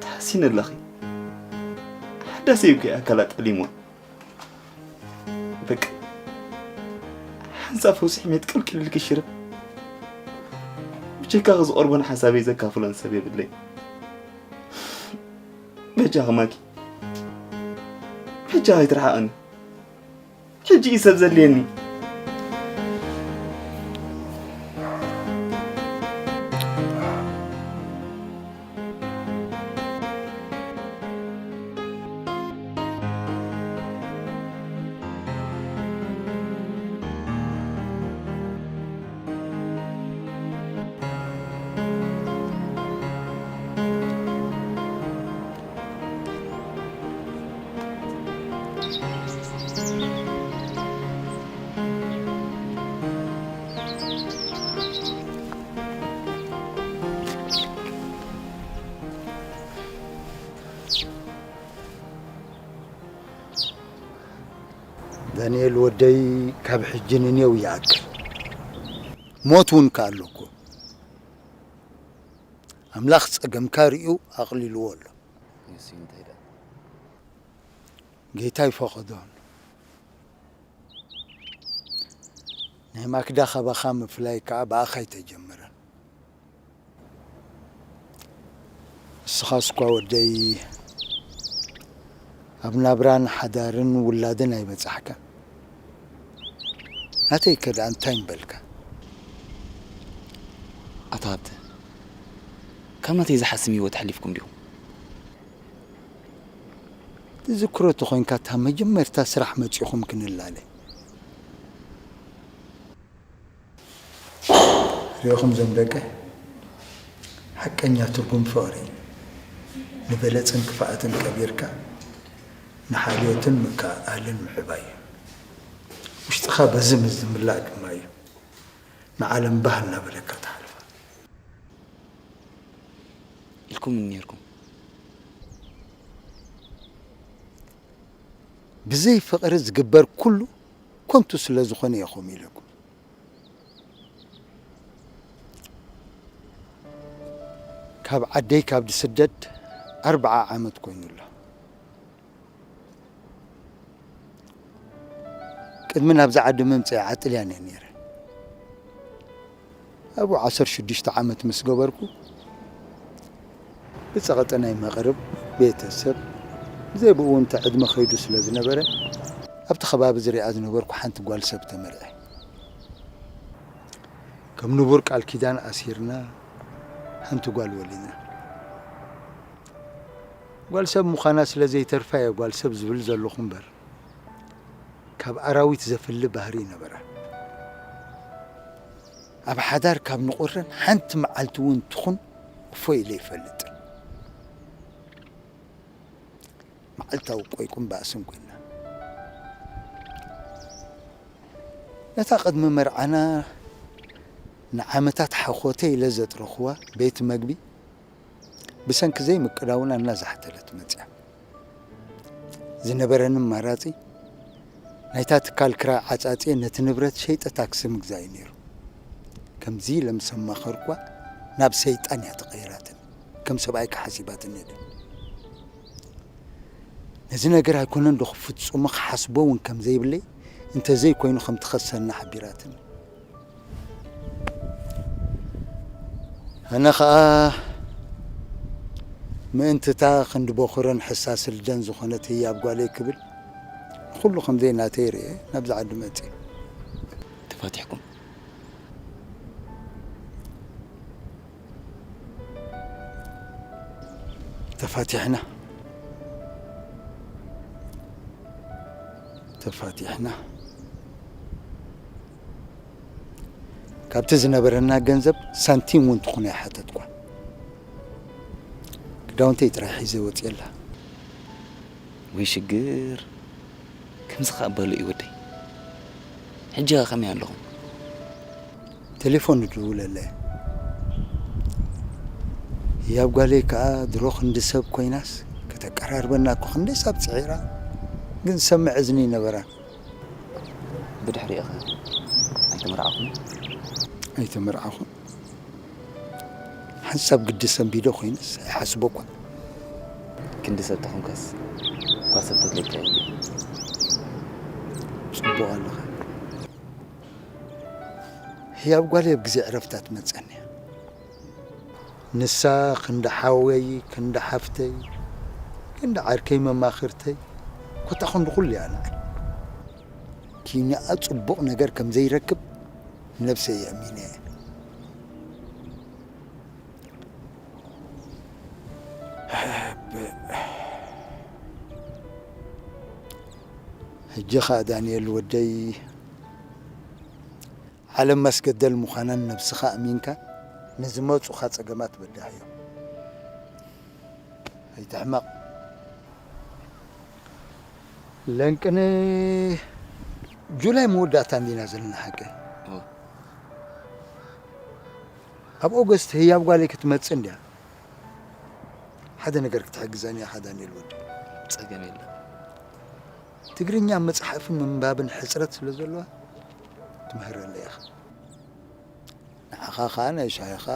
ተሓሲነ ኣለኺ። ሓዳስ ይብኪ ኣካላ ጠሊሞ። በቃ፣ ሓንሳብ ፈውሲ ሕሜት ቅልቅል ኢልኪ ሽርብ። ብጀካኺ ዝቐርቦን ሓሳበይ ዘካፍሎን ሰብ የብለይ። በጃኺ ማኪ፣ በጃኺ ኣይትርሓቕኒ። ሕጂ እዩ ሰብ ዘድልየኒ። ዳንኤል ወደይ፣ ካብ ሕጂ ንኔው ይኣክል። ሞት እውን ከኣሎ እኮ። ኣምላኽ ጸገምካ ርእዩ ኣቕሊልዎ ኣሎ። ንሱ እንታይ ደኣ? ጌታ ይፈቐዶን። ናይ ማክዳ ካባኻ ምፍላይ ከኣ ብኣኻ ኣይተጀመረን። ንስኻስ እኳ ወደይ ኣብ ናብራን ሓዳርን ውላድን ኣይበጻሕካን። ናተይከ ደኣ እንታይ ምበልካ? ኣታ ሃብተ፣ ካብ ናተይ ዝሓስም ህይወት ኣሕሊፍኩም ዲኹም? ትዝክሮ ተኾይንካ፣ እታ መጀመርታ ስራሕ መጺኹም ክንላለ። ሪኢኹም ዞም ደቀ፣ ሓቀኛ ትርጉም ፍቕሪ፣ ንበለጽን ክፍኣትን ቀቢርካ፣ ንሓልዮትን ምክእኣልን ምሕባይ እዩ። ውሽጥኻ በዚ ምስ ዝምላእ ድማ እዩ፣ ንዓለም ባህ እናበለካ ትሓልፋ። ኢልኩም ኔርኩም። ብዘይ ፍቕሪ ዝግበር ኩሉ ከንቱ ስለ ዝኾነ ኢኹም ኢለኩም። ካብ ዓደይ ካብ ዝስደድ ኣርብዓ ዓመት ኮይኑ ኣሎ። ቅድሚ ናብዚ ዓዲ ምምፅእ ዓጥልያን እየ ነይረ። ኣብኡ ዓሰርተ ሽዱሽተ ዓመት ምስ ገበርኩ፣ ብፀቐጢ ናይ መቕርብ ቤተሰብ፣ ብዘይ ብኡ እውን እቲ ዕድመ ከይዱ ስለ ዝነበረ፣ ኣብቲ ከባቢ ዝሪኣ ዝነበርኩ ሓንቲ ጓል ሰብ ተመርዐ። ከም ንቡር ቃል ኪዳን ኣሲርና ሓንቲ ጓል ወሊድና። ጓል ሰብ ምዃና ስለ ዘይተርፋ እየ ጓል ሰብ ዝብል ዘለኹ እምበር፣ ካብ ኣራዊት ዘፍሊ ባህሪ ነበራ። ኣብ ሓዳር ካብ ንቑረን ሓንቲ መዓልቲ እውን ትኹን እፎይ ኢለ ይፈልጥን። መዓልታዊ ቆይቁን ባእስን ኮይና። ነታ ቅድሚ መርዓና ንዓመታት ሓኾተ ኢለ ዘጥረኽዋ ቤት መግቢ ብሰንኪ ዘይምቅዳውና እናዛሕተለት መጽያ። ዝነበረኒ ኣማራጺ ናይታ ትካል ክራይ ዓጻጽየ ነቲ ንብረት ሸይጠ ታክሲ ምግዛእ እዩ ነይሩ። ከምዚ ኢለ ምስ ኣማኸርኳ ናብ ሰይጣን እያ ተቐይራትኒ። ከም ሰብኣይ ከሓሲባትኒ የለን። ነዚ ነገር ኣይኮነን ዶ ክፍጽሞ ክሓስቦ እውን ከም ዘይብለይ፣ እንተዘይኮይኑ ከም ትኸሰና ሓቢራትኒ። ኣነ ኸኣ ምእንቲ እታ ክንዲ ቦኽረን ሕሳስ ልደን ዝኾነት ህያብ ጓለይ ክብል፣ ንኹሉ ከም ዘይናተይ ርእየ ናብዚ ዓዲ መጽየ። ተፋቲሕኩም? ተፋቲሕና። ተፋቲሕና። ካብቲ ዝነበረና ገንዘብ ሳንቲም እውን ትኹን ኣይሓተትኳን። ክዳውንተይ ጥራይ ሒዘ ወፅየላ። ወይ ሽግር! ከምዚ ኸኣ በሉ እዩ ወደይ። ሕጂ ኸ ከመይ ኣለኹም? ቴሌፎን እድውለለ። ህያብ ጓለይ ከኣ ድሮ ክንዲ ሰብ ኮይናስ ከተቀራርበና እኮ ክንደይ ሳብ ጽዒራ፣ ግን ዝሰምዕ እዝኒ ይነበራን። ብድሕሪኡ ኸ ኣይተመርዓኹም? ኣይተመርዓኹን። ሓንሳብ ግዲ ሰንቢደ ኮይነስ ኣይሓስቦ እኳ። ክንዲ ሰብ ተኾንካስ ጓል ሰብ ተድለየካ እያ። ጽቡቕ ኣለኻ። ህያብ ጓለይ ኣብ ግዜ ዕረፍታ ትመጸኒ እያ። ንሳ ክንዲ ሓወይ፣ ክንዲ ሓፍተይ፣ ክንዲ ዓርከይ መማኽርተይ፣ ኮታ ክንዲ ኩሉ እያ ንዓይ። ኪንኣ ጽቡቕ ነገር ከም ዘይረክብ ንነብሰይ የእሚነ እየ። ሕጂ ኸኣ ዳንኤል ወደይ፣ ዓለም መስገደል ምዃናን ነብስኻ ኣሚንካ ንዝመጹኻ ጸገማት በዳህ እዮም። ኣይትሕመቕ። ለንቅነ ጁላይ መወዳእታ እንዲና ዘለና ሓቂ። እወ። ኣብ ኦገስት ህያብ ጓለይ ክትመጽእ እንድያ። ሓደ ነገር ክትሕግዘኒ ኢኻ ዳንኤል ወዲ። ጸገም የለን። ትግርኛ መጽሓፍን ምንባብን ሕጽረት ስለ ዘለዋ ትምህረለይ ኢኻ። ንዓኻ ኸኣ ናይ ሻሂኻ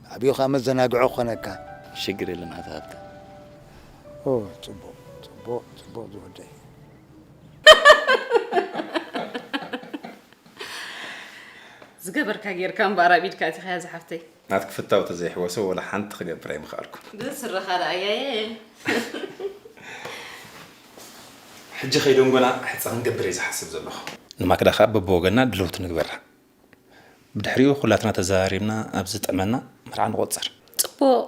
ዓብዩ ኸኣ መዘናግዒ ክኾነካ። ሽግር የለን ኣታ ሃብተ። ኦ፣ ጽቡቕ፣ ጽቡቕ፣ ጽቡቕ ዝወደይ። ዝገበርካ ጌርካ እምበኣር ኣብ ኢድካ ኣቲኻያ ዝሓፍተይ። ናትኪ ፍታው ተዘይሕወሰ ወላ ሓንቲ ክገብር ኣይምኽኣልኩን። ብስርኻ ደኣ ኣያየ። ሕጂ ከይደንጎና ሕጸ ክንገብር እየ ዝሓስብ ዘለኹ። ንማክዳ ከኣ በብወገና ድልውቲ ንግበራ። ብድሕሪኡ ኩላትና ተዘራሪብና ኣብ ዝጥዕመና መርዓ ንቖጽር። ጽቡቕ።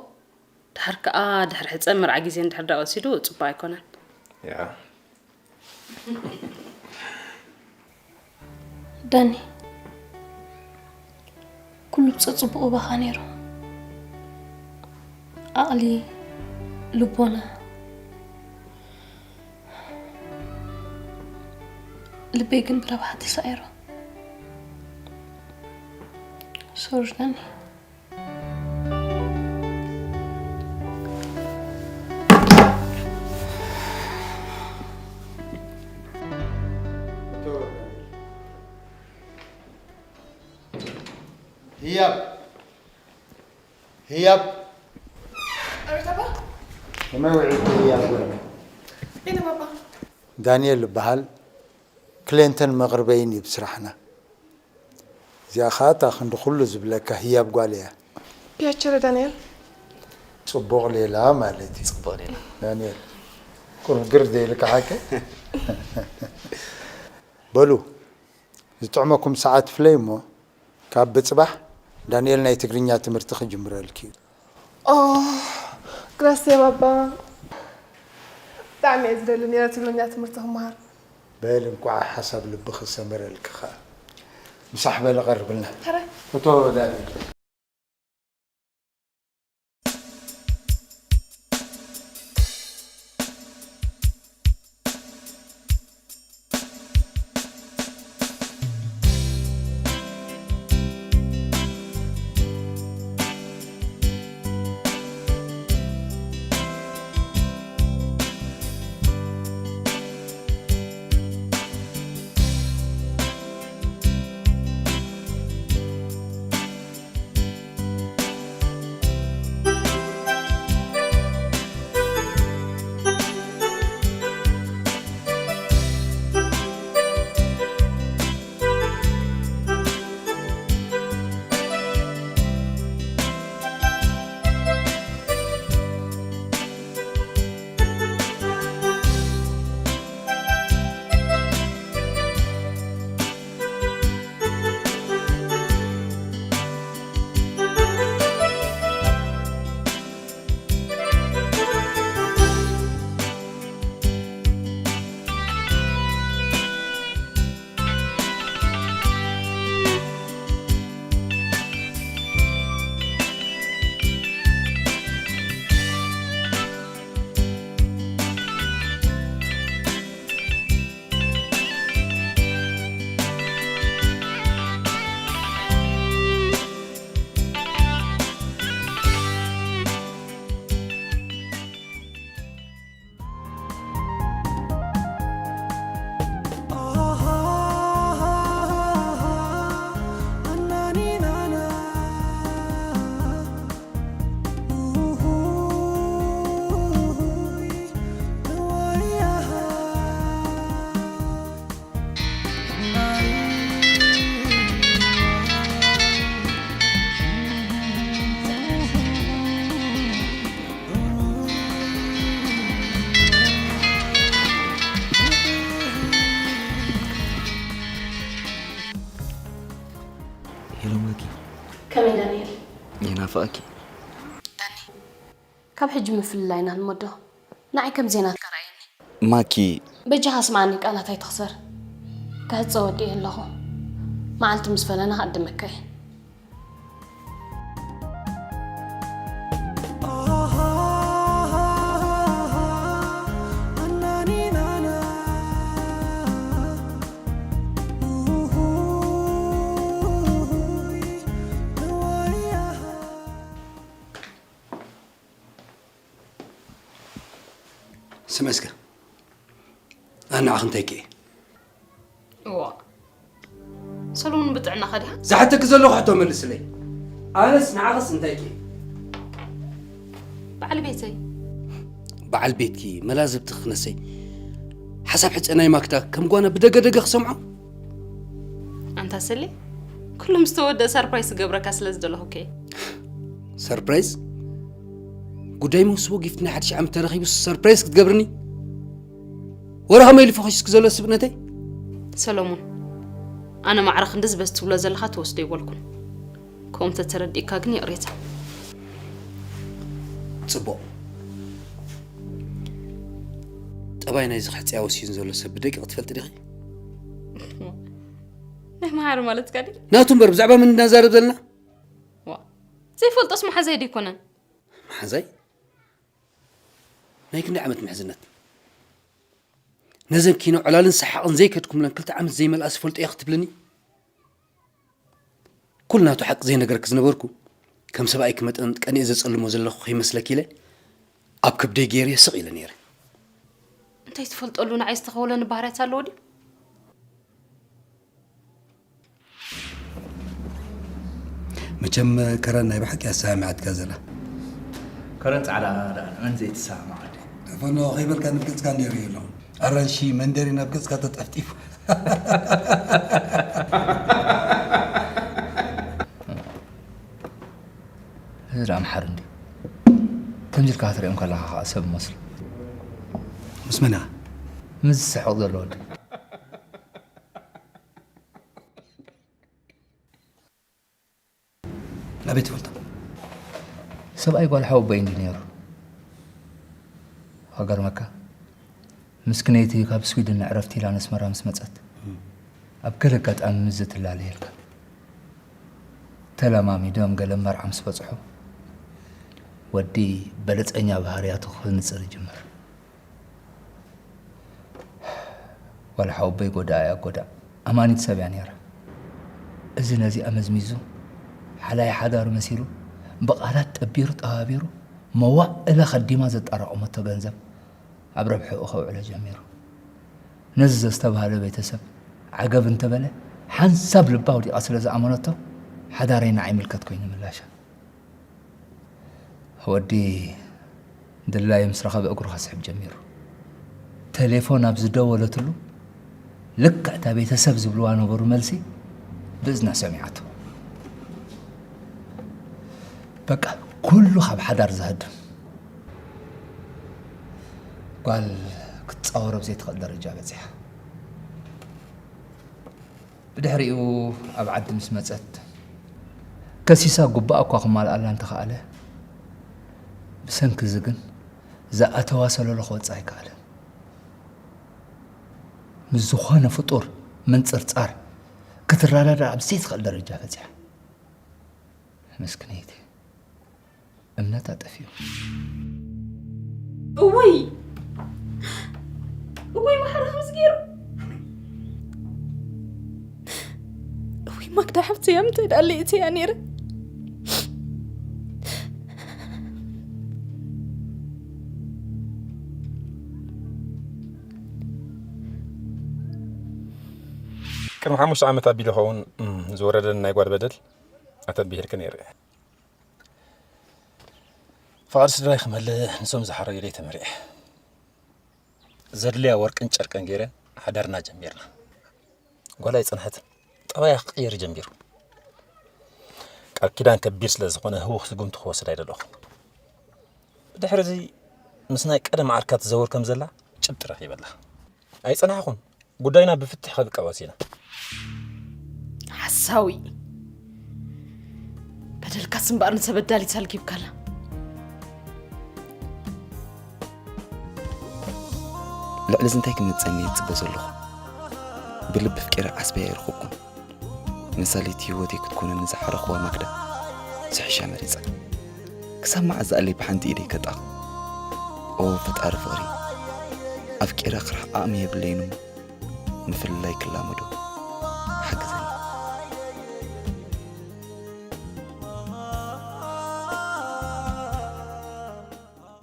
ድሓር ከኣ ድሕሪ ሕጸ መርዓ ግዜ እንድሕር ደኣ ወሲዱ ጽቡቕ ኣይኮነን። ያ። ዳኒ፣ ኩሉ ብጸጽቡቑ ባኻ ነይሩ። ዓቕሊ፣ ልቦና፣ ልበይ ግን ብረብሓ ተሳዒሩ። ሶሪ ዳኒ። ህያብ፣ ህያብ። ኣቤት ኣባ። ከመይ ውዒልኪ ህያብ? ቤት ኣባ። ዳንኤል እበሃል። ክሌንተን መቕርበይን እዩ ብስራሕና። እዚኣ ኸኣ እታ ክንዲ ኩሉ ዝብለካ ህያብ ጓል እያ። ፒያቸረ ዳንኤል። ጽቡቕ ሌላ ማለት እዩ። ጽቡቕ ሌላ። ዳንኤል፣ ቁሩብ ግር ዘይልካ ሓቂ? በሉ፣ ዝጥዕመኩም ሰዓት ፍለይ እሞ፣ ካብ ብጽባሕ ዳንኤል ናይ ትግርኛ ትምህርቲ ክጅምረልኪ እዩ። ኦ፣ ግራሴ ባባ፣ ብጣዕሚ እየ ዝደሊ ነይረ ትግርኛ ትምህርቲ ክመሃር። በል፣ እንቋዕ ሓሳብ ልብኺ ሰመረልኪ ኸኣ። ምሳሕ በሊ ቀርብልና። ሕራይ። እቶ ዳኒ። ሄሎ ማኪ። ከመይ ዳንኤል? ይናፍቐኪ። ካብ ሕጂ ምፍልላይና ንመዶ። ንዓይ ከም ዜና ተራእየኒ። ማኪ። በጃኻ ስምዓኒ፣ ቃላት ኣይትኽሰር። ክሕጸ ወዲኤ ኣለኹ። መዓልቲ ምስ ፈለና ክዕድመካ እየ። ስምዒ እስከ፣ ኣነ ንዓኺ እንታይ ክእየ? እዋ ሰሎሙን፣ ብጥዕናኻ ዲኻ? ዝሓተኪ ዘለኹ ሕቶ መልስለይ። ኣነስ ንዓኽስ እንታይ ክእየ? በዓል ቤተይ። በዓል ቤትኪ መላዘብቲ ክነሰይ ሓሳብ ሕፀ ናይ ማክዳ ከም ጓና ብደገደገ ክሰምዖ። ኣንታ ሰሌ፣ ኩሉ ምስ ተወደአ ሰርፕራይዝ ክገብረካ ስለ ዝደለኹ እኮ እየ። ሰርፕራይዝ? ጉዳይ መውስቦ ጊፍት ናይ ሓድሽ ዓመት ተረኺቡ ሰርፕራይዝ ክትገብርኒ? ወረ ከመይ ኢሉ ፈኺስኪ ዘሎ ስብእነተይ? ሰሎሙን፣ ኣነ ማዕረ ክንድዚ በዚ ትብሎ ዘለኻ ትወስዶ ኣይበልኩን። ከምኡ እንተተረዲእካ ግን ይቕሬታ። ጽቡቕ። ጠባይ ናይዚ ክሕጽያ ወሲኑ ዘሎ ሰብ ብደቂቕ ትፈልጢ ዲኺ? ናይ መሓሪ ማለትካ ድዩ? ናቱ እምበር ብዛዕባ መን እናዛረብ ዘለና? ዋ ዘይፈልጦስ መሓዛይ ዶ ኣይኮነን? መሓዛይ? ናይ ክንደይ ዓመት ምሕዝነት? ነዘን ኪኖ ዕላልን ሰሓቕን ዘይከድኩምለን ክልተ ዓመት ዘይመልኣስ ፈልጦ እየ ክትብልኒ? ኩሉ ናቱ ሓቂ ዘይነገርክ ዝነበርኩ፣ ከም ሰብኣይኪ መጠን ቀኒኤ ዘጸልሞ ዘለኹ ከይመስለኪ ኢለ ኣብ ከብደይ ገይረዮ ስቕ ኢለ ነይረ። እንታይ ትፈልጠሉ ንዓይ ዝተኸወለኒ ባህርያት ኣለዎ ድዩ? መቸም ከረን ናይ ብሓቂ ኣሰማሚዓትካ ዘላ። ከረን ጻዕዳ ደኣ ንመን ዘይትሰማማዕ ዓዲ። ፈኖ ከይበልካ ንብገጽካ ነይሩ የለኹ። ኣራንሺ መንደሪ ናብ ገጽካ ተጠፍጢፉ። እዚ ደኣ ኣምሓሩ እንዲ ከምዚ ኢልካ ክትሪኦም ከለኻ ከዓ ሰብ መስሉ። ምስ መና? ምስ ዝስሕቕ ዘሎ ወዲ። ኣበይ ትፈልጦ? ሰብኣይ ጓል ሓወቦይ እንዲ ነይሩ። ከገርመካ ምስክነይቲ ካብ ስዊድን ንዕረፍቲ ኢላ ነስመራ ምስ መጸት ኣብ ገለ ኣጋጣሚ ምስ ዘትላለየልካ ተለማሚዶም ገለ መርዓ ምስ በጽሑ ወዲ በለጸኛ ባህርያቱ ክንጽር ይጅምር። ዋላ ሓወቦይ ጎዳኣ እያ ጎዳእ ኣማኒት ሰብ እያ ነይራ። እዚ ነዚኣ መዝሚዙ ሓላይ ሓዳሩ መሲሉ ብቓላት ጠቢሩ ጠባቢሩ መዋእለ ከዲማ ዘጠራቐመቶ ገንዘብ ኣብ ረብሕኡ ከውዕሎ ጀሚሩ። ነዚ ዘስተብሃለ ቤተሰብ ዓገብ እንተበለ ሓንሳብ ልባ ኣውዲቓ ስለ ዝኣመነቶ ሓዳረይ ንዓይ ምልከት ኮይኑ ምላሻ። ወዲ ድላዩ ምስ ረኸበ እግሩ ከስሕብ ጀሚሩ። ተሌፎን ኣብ ዝደወለትሉ ልክዕ እታ ቤተሰብ ዝብልዋ ነበሩ መልሲ ብእዝና ሰሚዓቶ። በቃ ኩሉ ካብ ሓዳር ዝሃድም ጓል ክትጻወሮ ኣብ ዘይትኽእል ደረጃ በጺሓ። ብድሕሪኡ ኣብ ዓዲ ምስ መጸት ከሲሳ ጉባኣ እኳ ክማልኣላ እንተኸኣለ ብሰንኪ እዚ ግን ዝኣተዋ ሰለሎ ክወጽእ ኣይከኣለን። ምስ ዝኾነ ፍጡር ምንጽርጻር ክትረዳዳእ ኣብ ዘይትኽእል ደረጃ በጺሓ። ምስክነይቲ እምነታ ጠፊኡ። እውይ እውይ ማሕራ ከምዚ ገይሩ። እውይ ማክዳ ሓብቲ እያ ምተዳለየት እያ ነይረ። ቅድሚ ሓሙሽተ ዓመት ኣቢሉ ኸውን ዝወረደን ናይ ጓል በደል ኣተቢህልክ ነይረ። ፍቓድ ስድራይ ክመልእ ንሶም ዝሓረዩለይ ተመሪዐ። ዘድልያ ወርቅን ጨርቅን ገይረ ሓዳርና ጀሚርና። ጓል ኣይጸንሐትን። ጠባያ ክቕየር ጀሚሩ። ቃል ኪዳን ከቢድ ስለ ዝኾነ ህውኽ ስጉምቲ ክወስድ ኣይደለኹ። ብድሕሪ እዚ ምስ ናይ ቀደም ዓርካ ትዘውር ከም ዘላ ጭብጢ ረኺበላ። ኣይጸናሕኹን። ጉዳይና ብፍትሕ ክንቃወስ ኢና። ሓሳዊ። እምበኣር ንሰብ ኣዳሊት ኣልጊብካላ። ልዕሊ እዚ እንታይ ክመጸኒ እየ ዝጽበ ዘለኹ? ብልቢ ኣፍቂረ ዓስበይ ኣይረኸብኩን። መሳለይቲ ህይወተይ ክትኮነኒ ዝሓረኽዋ ማክዳ ዝሕሻ መሪጸ። ክሳብ መዓስ ዝኣለይ ብሓንቲ ኢደይ ከጣቕ? ኦ ፈጣሪ ፍቕሪ፣ ኣፍቂረ ክርሕቕ ዓቕሚ የብለይን እሞ ምፍልላይ ክላመዶ ሓግዘኒ።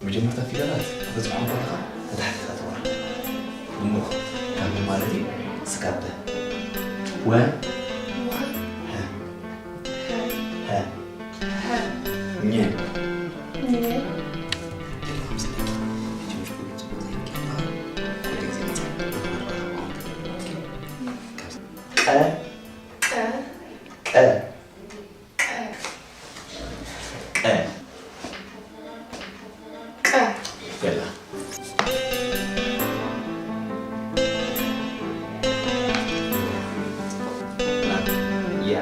መጀመርታ ፊደላት ክትበጽሖም ከለኻ ንታሕቲ ተእትዋ። ድሙቕ ካብ ምን ማለት እዩ? ስጋብ በ። ወ። ወ። ሀ። ሀ። ሀ። ሀ። ኘ። ኘ። ቀ። ቀ። ቀ። ቀ። ቀ። በላ። ያ።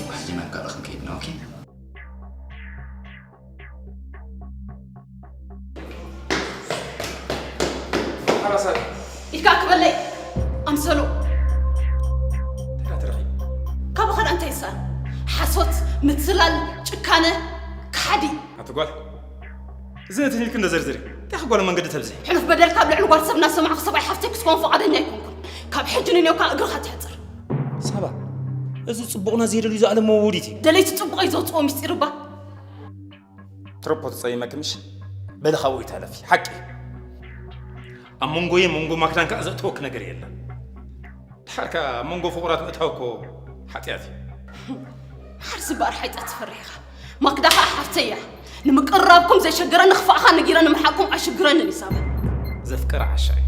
ሕጂ ናብ ካልእ ክንከይድ ኢና፣ ኦኬ? ሓራሳይ። ኢድካ ክበለይ ኣምሰሉ። እንታይ ትረኺ? ካብ ኸዳ እንታይ ይሰኣን? ሓሶት፣ ምትላል፣ ጭካነ፣ ከሓዲ። ኣቲ ጓል፣ እዚ ነቲ ኢልክ እንደ ዘርዝሪ፣ እንታይ ጓል መንገዲ ተብዝሒ? ሕሉፍ በደል ካብ ልዕሊ ጓል ሰብ እናሰማዕኩ ሰብኣይ ሓፍተይ ክትኮን ፍቓደኛ ኣይኮንኩን። ካብ ሕጂ ንኔውካ እግርኻ ትሕጽር። ሳባ፣ እዚ ጽቡቕና ዝሄደሉ እዩ ዝኣለሞ ውዲት እዩ። ደለይቲ ጽቡቕ እዩ ዘውጽኦ ምስጢር እባ። ትሮፖ ተጸይመኪ ምሽ? በሊ ካብኡ ይተለፊ። ሓቂ። ኣብ መንጎየ መንጎ ማክዳን ከኣ ዘእተወኪ ነገር የለን። ድሓር ከኣ ኣብ መንጎ ፍቑራት ምእታው እኮ ሓጢኣት እዩ። ድሓር ዝባር ሓጢኣት ትፈርሕ ኢኻ። ማክዳ ከኣ ሓፍተይ እያ። ንምቅርራብኩም ዘይሸግረኒ ክፋእኻ ነጊረ ንምርሓቕኩም ኣሽግረንን እዩ ሳባ። ዘፍቅር ዓሻ እዩ።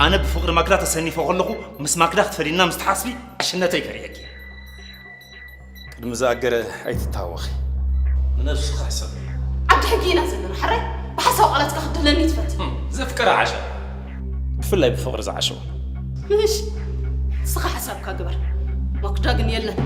ኣነ ብፍቕሪ ማክዳ ተሰኒፈ ከለኹ ምስ ማክዳ ክትፈድይና ምስ ትሓስቢ ዓሽነተይ ከርእየኪ። ቅድሚ ዝኣገረ ኣይትታወኺ። ንነብስኻ ሕሰብ። ዓዲ ሕጊ ኢና ዘለና። ሕራይ ብሓሳብ ቃላትካ ክትድለኒ ትፈትን። ህም፣ ዘፍቀረ ዓሻ። ብፍላይ ብፍቕሪ ዝዓሸወ። ምሽ፣ ንስኻ ሓሳብካ ግበር። ማክዳ ግን የለን።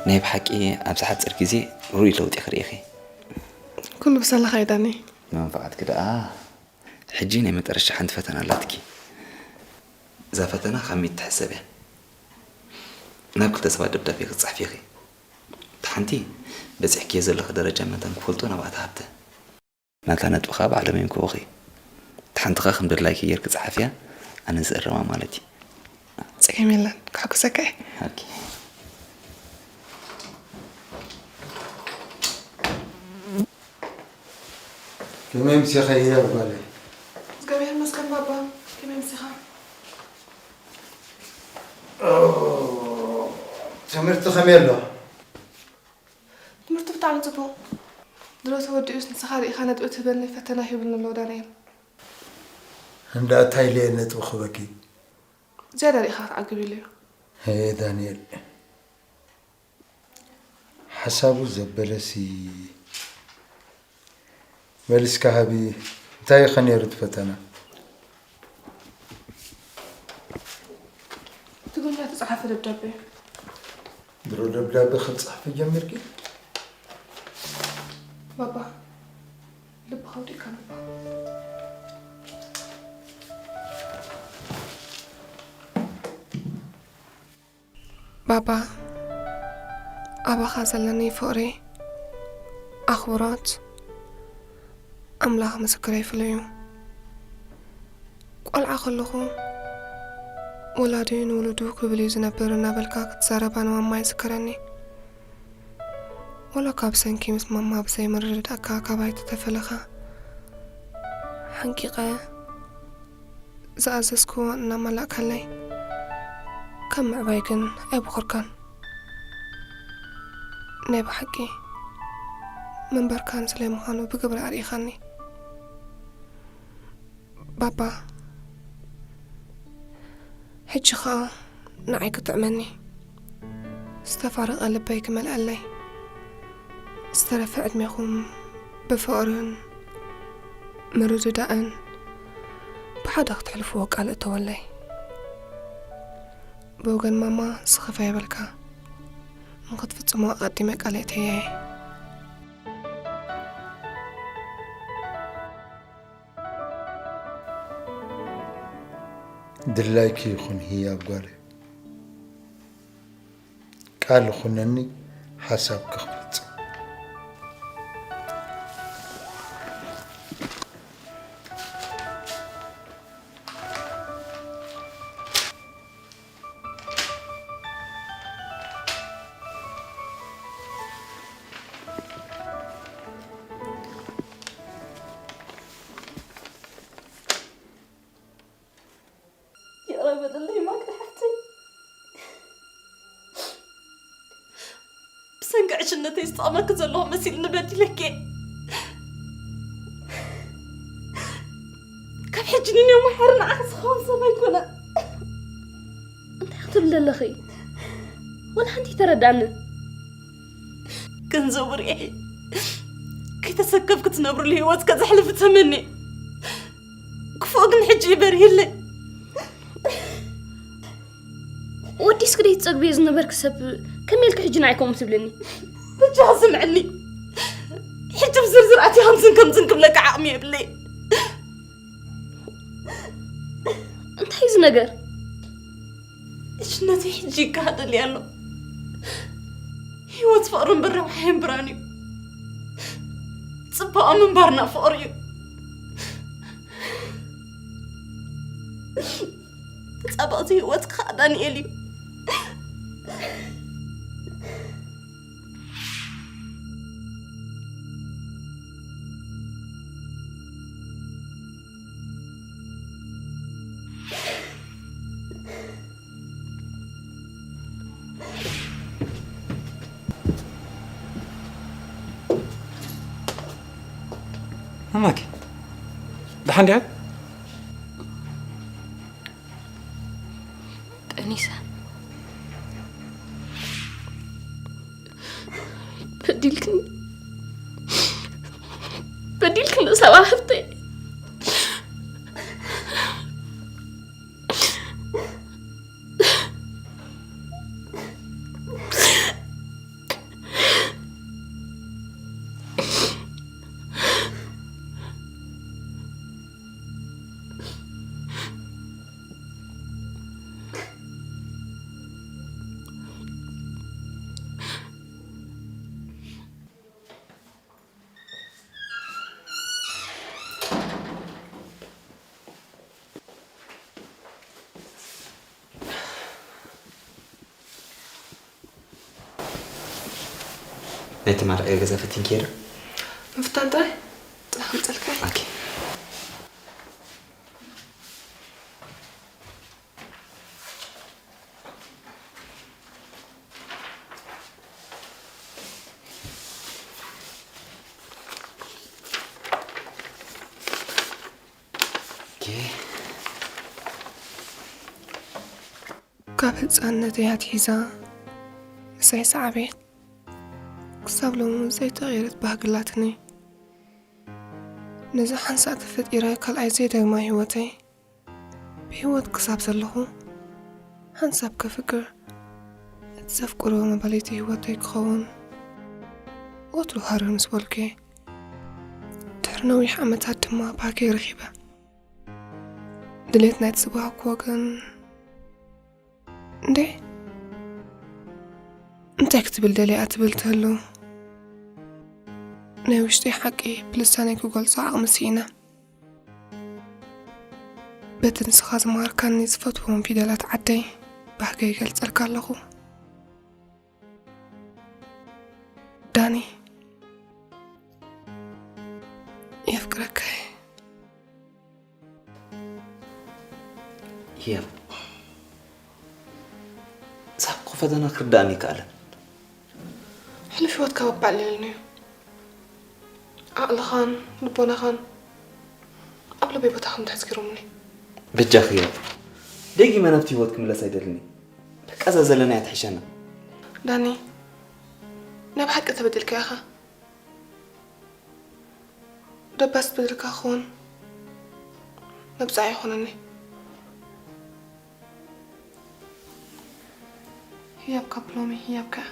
ናይ ብሓቂ ኣብዚ ሓጺር ግዜ ርኡይ ለውጢ ክርኢ ኢኺ። ኩሉ ብሰላኻ እዩ ዳኒ። ንመንፈዓትኪ ደኣ። ሕጂ ናይ መጠረሻ ሓንቲ ፈተና ኣላትኪ። እዛ ፈተና ካብ ሚእቲ ትሕሰብ እያ። ናብ ክልተ ሰባት ደብዳቤ ክትጽሕፊ ኢኺ። እታ ሓንቲ በጺሕክዮ ዘለኺ ደረጃ መታን ክፈልጡ ናብኣ ትሃብተ። ናታ ነጥቢ ኸኣ ባዕሎም እዮም ክህቡኺ። እታ ሓንቲ ኸኣ ከም ድላይኪ ጌርኪ ጸሓፍያ፣ ኣነ ዝእርማ ማለት እዩ። ጸገም የለን፣ ክሕግዘካ እየ። ኦኬ። ከመይ ምሲኻ ህያብ ጓለይ? እግዚኣብሔር ይመስገን ባባ፣ ከመይ ምሲኻ? ኦ፣ ትምህርቲ ከመይ ኣሎ? ትምህርቲ ብጣዕሚ ጽቡቕ። ድሮ ተወዲኡስ ንስኻ ርኢኻ ነጥቢ ትህበኒ ፈተና ሂቡኒ ኣሎ ዳንኤል። እንዳ እንታይ ኢለ ነጥቢ ክህበኪ? ዝያዳ ርኢኻ ክትዓግብ ኢሉ እዩ። ሄ ዳንኤል፣ ሓሳቡ ዘበለሲ። መሊስካ ሃቢ፣ እንታይ ኢኸ ነይሩ እቲ ፈተና? ትግርኛ ተጻሓፈ ደብዳቤ። ድሮ ደብዳቤ ክትጽሕፊ ጀሚርኪ? ባባ፣ ልብኻ ኣውዲእካ ነባ። ባባ፣ ኣባኻ ዘለኒ ፍቕሪ፣ ኣኽብሮት፣ ኣምላኽ ምስክረይ ፍሉይ እዩ። ቆልዓ ከለኹ፣ ወላዲ ንውሉዱ ክብል እዩ ዝነብር እናበልካ ክትዛረባ ንማማ ይዝከረኒ። ወላ ካብ ሰንኪ ምስ ማማ ብዘይ ምርድዳእካ ካባይ ተተፈለኻ፣ ሓንቂቐ ዝኣዘዝክዎ እናመላእካለይ፣ ካብ ምዕባይ ግን ኣይበኾርካን። ናይ ብሓቂ ምንባርካ ንስለይ ምዃኑ ብግብሪ ኣርኢኻኒ። ባባ፣ ሕጂ ኸኣ ንዓይ ክትጥዕመኒ፣ ዝተፋረቐ ልበይ ክመልኣለይ፣ ዝተረፈ ዕድሜኹም ብፍቕርን ምርድዳእን ብሓደ ክተሕልፍዎ ቃል እተወለይ። ብወገን ማማ ስኽፍ ኣይበልካ፣ ንኽትፍጽሞ ኣቐዲመ ቃል እተየ። ድላይኪ ይኹን ህያብ ጓለይ። ቃል ይኹነኒ ሓሳብኪ ክፍጽም። ይቕረ በልለይ ማክዳ ሓፍተይ። ብሰንኪ ዕሽነተይ ዝጠቕመኪ ዘለኹ መሲልኒ በዲለኪ። ካብ ሕጂ ንኔው መሓሪ ንዓኺ ዝኸውን ሰብ ኣይኮነ። እንታይ ክትብል ዘለኺ? ወላ ሓንቲ ተረዳኒ። ገንዘቡ ርኢኺ ከይተሰከፍኪ ትነብርሉ ህይወት ከዘሕልፍ ተመኒ። ክፉእ ግን ሕጂ እዩ በሪህለይ። ወዲስ ክደይ ትጸግብዮ ዝነበርኪ ሰብ ከመይ ኢልኪ ሕጂ ንዓይ ከምኡ ትብልኒ? በጃ ስምዕኒ። ሕጂ ብዝርዝር ኣትየ ከምዝን ከምዝን ክብለካ ዓቕሚ የብለይ። እንታይ እዚ ነገር? እሽነተይ ሕጂ ይከሃደልይ ኣሎ። ህይወት ፍቕሪ እምበር ረብሓ የንብራን እዩ። ጽባቐ ምንባርና ፍቕሪ እዩ። ተጻበቕቲ ህይወት ክዓ ዳንኤል እዩ። ኣማኪ ደሓን ዲያ? ጠኒሰ። በዲልክኒ በዲልክኒ ሳባ ሓፍተይ። ናይቲ ማርዕዮ ገዛ ፈቲንክዮ ዶ? ምፍታን ጥራይ ጥራሕ ክምፀልካ እየ። ኦኬ። ካብ ህፃንነተይ ኣትሒዛ ምሳይ ሰዓቤት ክሳብ ሎሚ ዘይተቐየረት ባህጊ ኣላትኒ። ነዚ ሓንሳእ ተፈጢረ ካልኣይ ዘይደግማ ህይወተይ ብህይወት ክሳብ ዘለኹ ሓንሳብ ከፍቅር እቲ ዘፍቅሮ መባልይቲ ህይወተይ ክኸውን ወትሩ ሃረር ምስ በልኩ እየ። ድሕሪ ነዊሕ ዓመታት ድማ ባህገይ ረኺበ። ድሌት ናይቲ ዝበሃግክዎ ግን እንዴ እንታይ ክትብል ደልያ ትብል ትህሉ? ናይ ውሽጠይ ሓቂ ብልሳነይ ክገልጾ ዓቕሚ ስኢነ። በቲ ንስኻ ዝመሃርካኒ ዝፈትዎም ፊደላት ዓደይ ባህገይ ይገልጸልካ ኣለኹ። ዳኒ የፍቅረካ እየ። እያ። ሳብ እኮ ፈተና ክርዳእኒ ይከኣለን። ሕሉፍ ህይወትካ በባዕለለኒ እዩ። ዓቕልኻን ልቦናኻን ኣብ ልበይ ቦታ ከም ትሕዝ ገይሮምኒ። በጃኺ እያ። ደጊመ ናብቲ ህይወት ክምለስ ኣይደልን እየ። በቃ እዛ ዘለናያ ትሕሸና። ዳኒ፣ ናይ ብሓቂ ተበዲልካ ኢኻ። ደባስ በደልካ ክኾን መብጽዓ ይኾነኒ። ህያብ ካብ ሎሚ ህያብ ከኣ።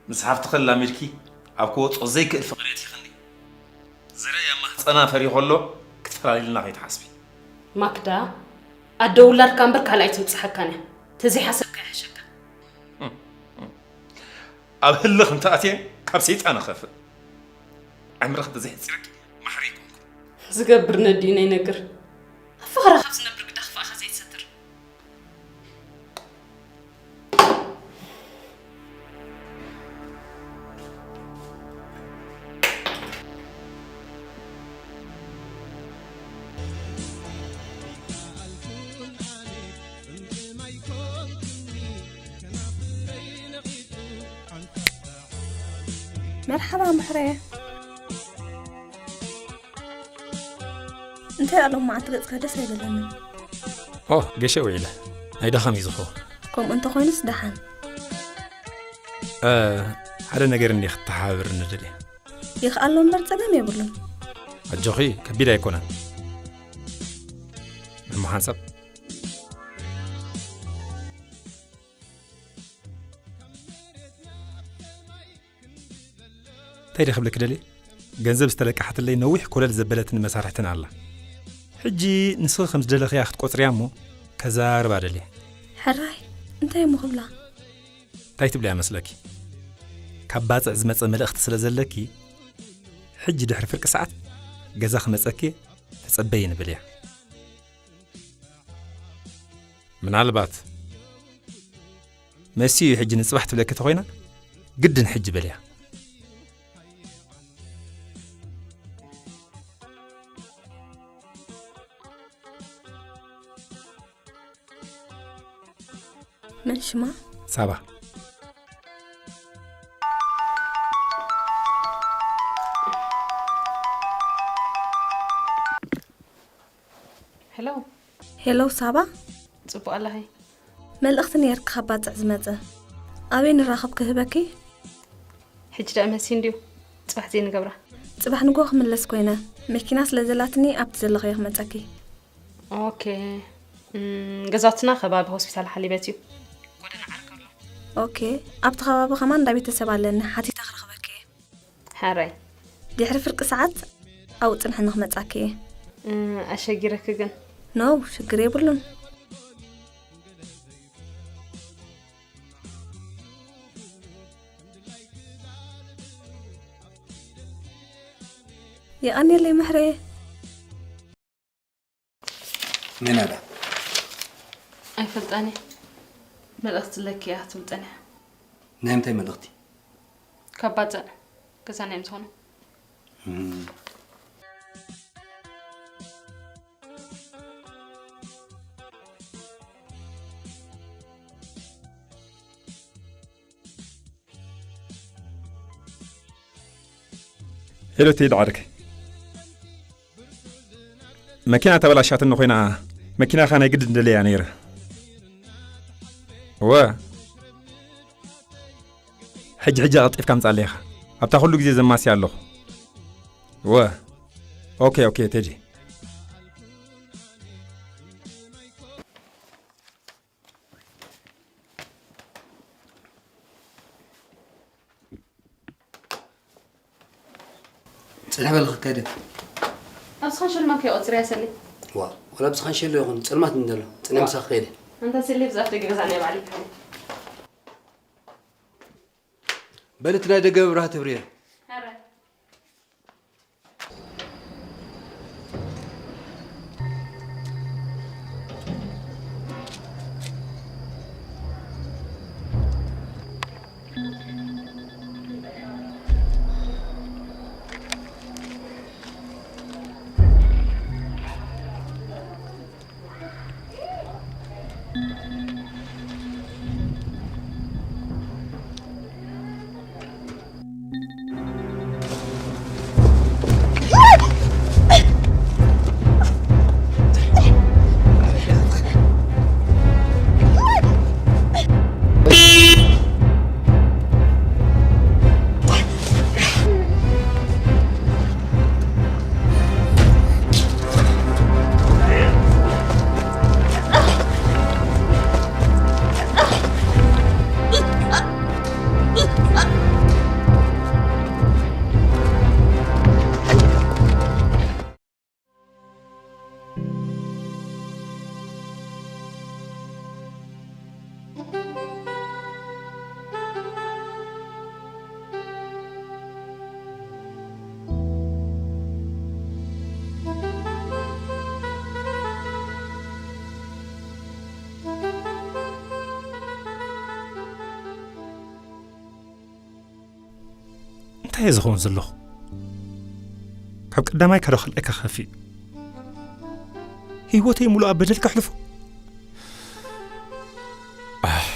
ምስ ሓፍትኺ ኣላሚድኪ ኣብ ክወጾ ዘይክእል ፍቕሪ ኣእቲኽኒ። ዝርኣያ ማህጸና ፈሪኹ ኣሎ ክትፈላልይልና ከይትሓስቢ። ማክዳ፣ ኣደ ውላድካ እምበር ካልእ ኣይትምጽሓካን እያ። ተዘይሓሰብካ ይሕሸካ። ኣብ ህልኽ እንተኣትየ ካብ ሰይጣን እኸፍእ። ዕምርኺ ተዘይሕጺረኪ ማሕሪ ኣይኮንኩን። ዝገብር ነዲኡ ነይነግር። ኣብ ፍቕራ ካብ ዝነብር ግዳ ክፋእኻ ዘይትሰትር። መርሓባ ምሕሬ። እንታይ ኣሎ መዓልቲ ገጽካ ደስ ኣይበለንን። ኦ፣ ገሸ ውዒለ። ናይ ድኻም እዩ ዝኸውን። ከምኡ እንተኾይኑስ ደሓን። እ፣ ሓደ ነገር እንዲ ክትተሓባበርኒ ደልየ። ይኽኣሎ እምበር ጸገም የብሉን። ኣጆኺ፣ ከቢድ ኣይኮነን። እሞ ሓንሳብ እንታይ ደይ ክብለኪ ደልየ? ገንዘብ ዝተለቀሓትለይ ነዊሕ ኮለል ዘበለትኒ መሳርሕትን ኣላ። ሕጂ ንስኺ ከም ዝደለኽያ ክትቆጽርያ እሞ ከዛርባ ደልየ። ሕራይ፣ እንታይ እሞ ክብላ? እንታይ ትብልያ መስለኪ? ካብ ባጽዕ ዝመጸ መልእኽቲ ስለ ዘለኪ፣ ሕጂ ድሕሪ ፍርቂ ሰዓት ገዛ ክመጸኪ ተጸበይኒ በልያ። ምናልባት መሲዩ ሕጂ ንጽባሕ ትብለኪ ተኾይና፣ ግድን ሕጂ በልያ። መን ሽማ? ሳባ። ሄሎ። ሄሎ ሳባ። ጽቡቕ ኣለኺ? መልእኽቲ ነይርኪ ካብ ባጽዕ ዝመጸ። ኣበይ ንራኸብ ክህበኪ? ሕጂ ደኣ መሲ እንድዩ። ጽባሕ ዘይንገብራ። ጽባሕ ንግሆ ክምለስ ኮይነ። መኪና ስለ ዘላትኒ ኣብቲ ዘለኽዮ ክመጸኪ። ኦኬ። እም፣ ገዛውትና ከባቢ ሆስፒታል ሓሊበት እዩ። ጎደና ዓርከሎ። ኦኬ። ኣብቲ ከባቢ ከማን እንዳ ቤተሰብ ኣለኒ። ሓቲተ ክረኽበኪ እየ። ሕራይ። ድሕሪ ፍርቂ ሰዓት ኣብኡ ጽንሕኒ ክመጻኪ እየ። እ፣ ኣሸጊረኪ ግን? ኖው፣ ሽግር የብሉን። የቐንየለይ ምሕሬ። መን ኣዳ? ኣይፈልጣን እየ። መልእኽቲ ኣለኪ እያ ክትብል ጸኒሓ። ናይ ምንታይ መልእኽቲ? ካብ ባጽዕ ገዛና እዮም ዝኾኑ። እም። ሄሎ ቴዲ ዓርከይ፣ መኪና ተበላሻትኒ ኮይና፣ መኪናኻ ናይ ግድን ደለያ ነይረ። እወ፣ ሕጂ ሕጂ ኣቐልጢፍካ ምጻለይ ኢኻ። ኣብታ ኩሉ ግዜ ዘማስያ ኣለኹ። እወ። ኦኬ ኦኬ ቴዲ። ጽንሕ በል ክከደ። ኣብዚ ኻንሸሎ ማንካ ይቆጽር እያ ሰሊ። ዋ፣ ወላ ኣብዚ ኻንሸሎ ይኹን፣ ጸልማት እንደሎ። ጽንሕ ምሳኽ ከይደ። ኣንታ ሰሊ፣ ብዛፍ ደገ ገዛ ናይ ባዕለይ ይከደ። በል እቲ ናይ ደገ መብራህቲ ኣብርየ። ኧረ። እንታይ እየ ዝኸውን ዘለኹ? ካብ ቀዳማይ ካብ ካልኣይ ከኸፊ። ህይወተይ ሙሉእ ኣብ በደል ከሕልፎ? ኣህ።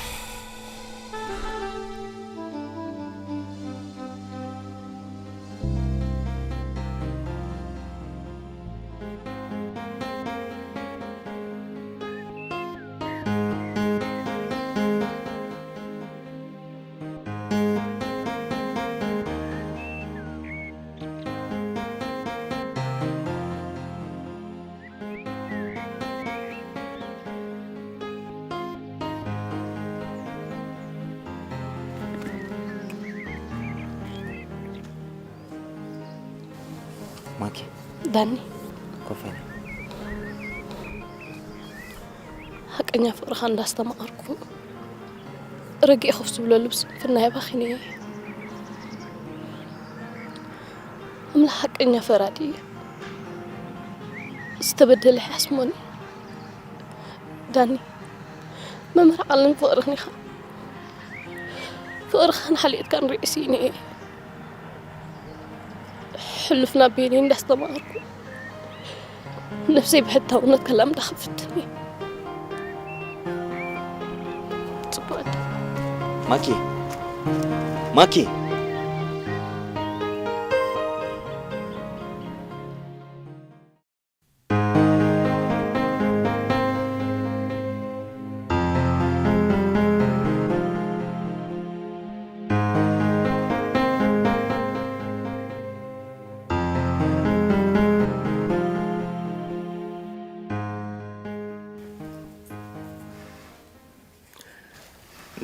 ማኪ። ዳኒ። ኮፍ በል። ሓቀኛ ፍቕርኻ እንዳስተማቐርኩ፣ ረጊእ ኮፍ ዝብለሉ ብስንፍናይ ኣባኺነዮ። ኣምላኽ ሓቀኛ ፈራዲ እዩ። ዝተበደለ ይሓስሞኒ። ዳኒ፣ መምህር ዓለም ፍቕርኽን ኢኻ። ፍቕርኻን ሓልዮትካን ርእዩ ስኢነ እየ። ሕሉፍ ናበይኒ እንዳስተማቐርኩ፣ ነብሰይ ብሕታውነት ከላምዳ ክፍትን እየ። ጽቡቕ። ማኪ፣ ማኪ።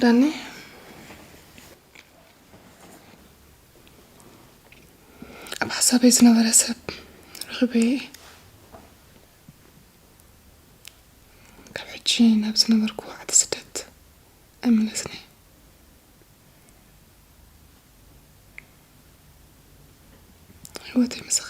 ዳኒ፣ ኣብ ሓሳበይ ዝነበረ ሰብ ረኺበ እየ። ካብ ሕጂ ናብ ዝነበርኩ ዓዲ ስደት ኣይምለስን እየ። ህይወተይ ምሳኻ።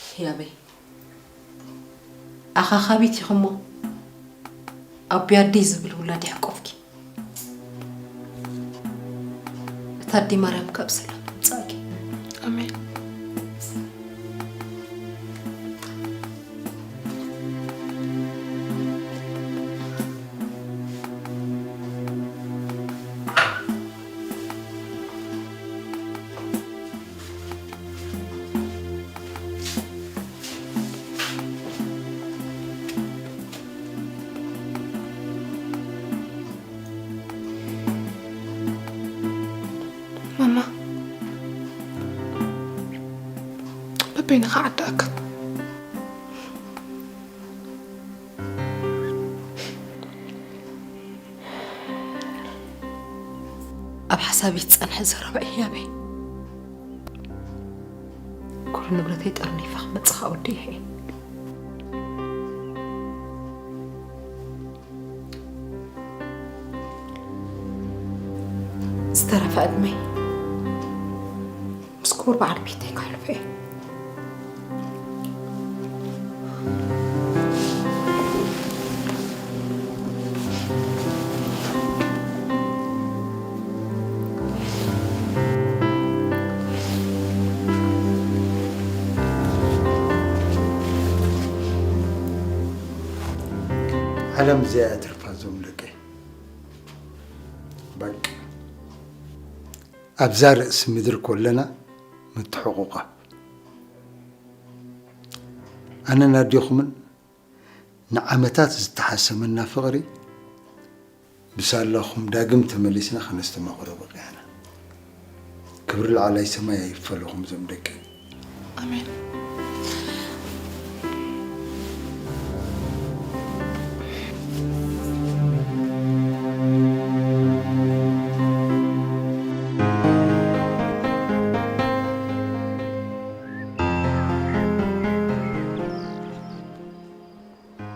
ህያበይ፣ ኣኻኻቢት ኢኺሞ፣ ኣቦይ ኣደይ ዝብል ውላድ ይሕቆፍኪ። እታ ኣደይ ማርያም ካብ ሰላም ትምጻእኪ። ኣሜን። ንኸዓዳእክብ። ኣብ ሓሳብ ይጸንሐ ዘረባ እያበይ። ኩሉ ንብረተይ ጠርኒፈ ክመጽኻ ወዲ ይሄ። ዝተረፈ ዕድመይ ምስ ክቡር በዓል ቤተይ ከሕልፎ እየ። ዓለም እዚኣ እያ ትርፋ እዞም ደቀይ። በቃ ኣብዛ ርእሲ ምድሪ ኮለና ምትሕቑቓፍ። ኣነን ኣዴኹምን ንዓመታት ዝተሓሰመና ፍቕሪ ብሳላኹም ዳግም ተመሊስና ከነስተማቕሮ በቒዕና። ክብሪ ላዕላይ ሰማይ ኣይፈለኹም እዞም ደቂ። ኣሜን።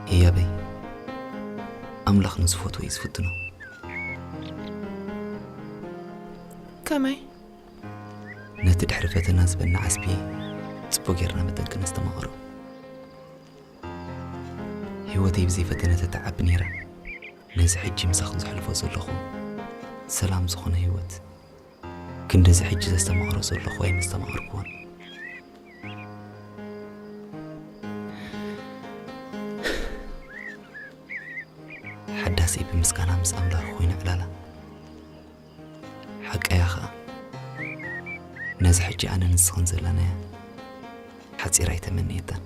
ህያበይ፣ ኣምላኽ ንዝፈትዎ እዩ ዝፍትኖ። ከመይ? ነቲ ድሕሪ ፈተና ዝበና ዓስቢ ጽቡቕ ጌርና መጠን ክነስተማቕሮ። ህይወተይ ብዘይ ፈተነ ተትዓቢ ነይራ፣ ነዚ ሕጂ ምሳኽን ዘሕልፎ ዘለኹ ሰላም ዝኾነ ህይወት፣ ክንድዚ ሕጂ ዘስተማቕሮ ዘለኹ ኣይመስተማቐርኩዎን። ሓዳሰይ ብምስጋና ምስ ኣምላኽ ኮይነ ዕላላ። ሓቀያ ኸኣ፣ ነዚ ሕጂ ኣነ ንስኽን ዘለናያ ሓጺር ኣይተመንየታን።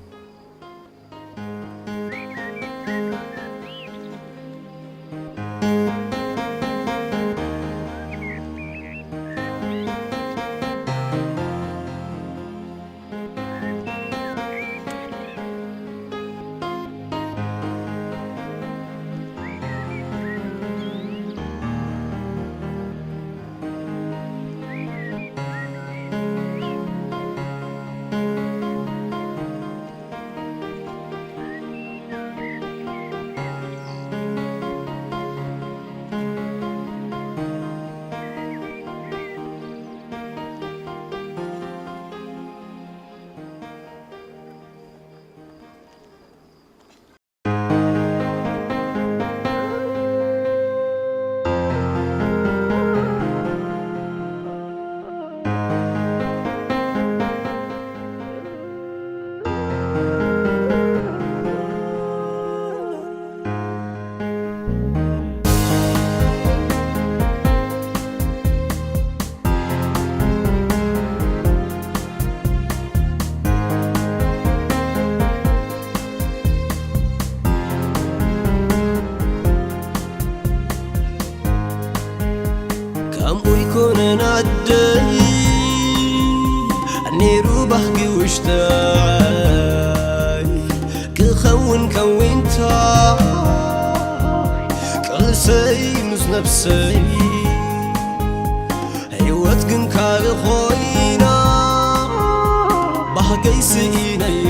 ከምኡ ይኮነን ኣደይ፣ ነይሩ ባህጊ ውሽጠይ ክኸውን ከዊንታ ቃልሰይ ምስ ነብሰይ። ህይወት ግን ካልእ ኮይና ባህገይ ስኢነዮ፣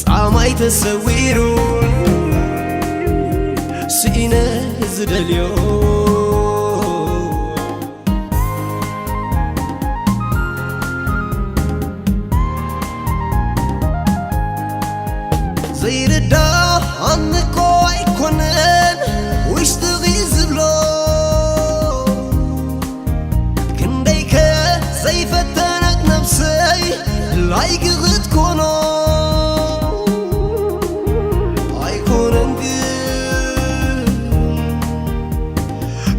ጻማይ ተሰዊሩ ስኢነ ዝደልዮ። ዘይርዳኣኒ እኮ ኣይኮነን ውሽጥኺ ዝብሎ፣ ክንደይከ ዘይፈተነት ነብሰይ ድላይኪ ክትኮኖ። ኣይኮነን ግን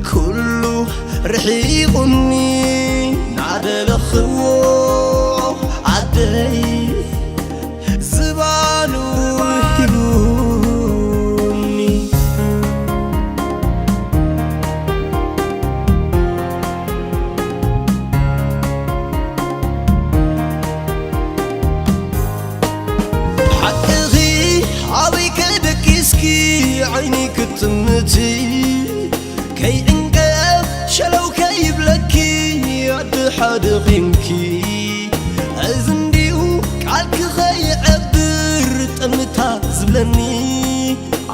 ኩሉ ርሒቑኒ ናደለኽዎ ኣደይ ዝባኑ ሂቡኒ። ትምቲ ከይዕንቀፍ ሸለው ከይብለኪ ኣደ ሓደ ኺንኪ፣ እዚ እንድዩ ቃልኪ ኸይዐብር ጠምታ ዝብለኒ።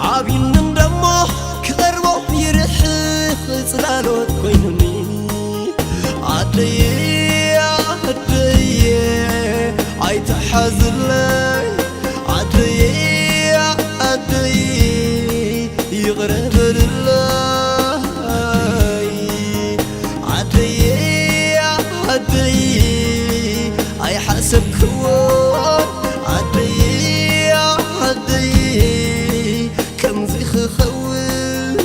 ዓብዩኒ ደሞ ክቐርቦ ይርሕቕ ጽላሎት ኮይኑኒ። ኣደየ ኣደየ ኣይትሓዝለይ፣ ኣደየ ኣደየ ይቕረ በልለይ። ኣደየ ኣደየ ኣይሓሰብክዎ፣ ኣደየ ኣደየ ከምዚ ክኸውን።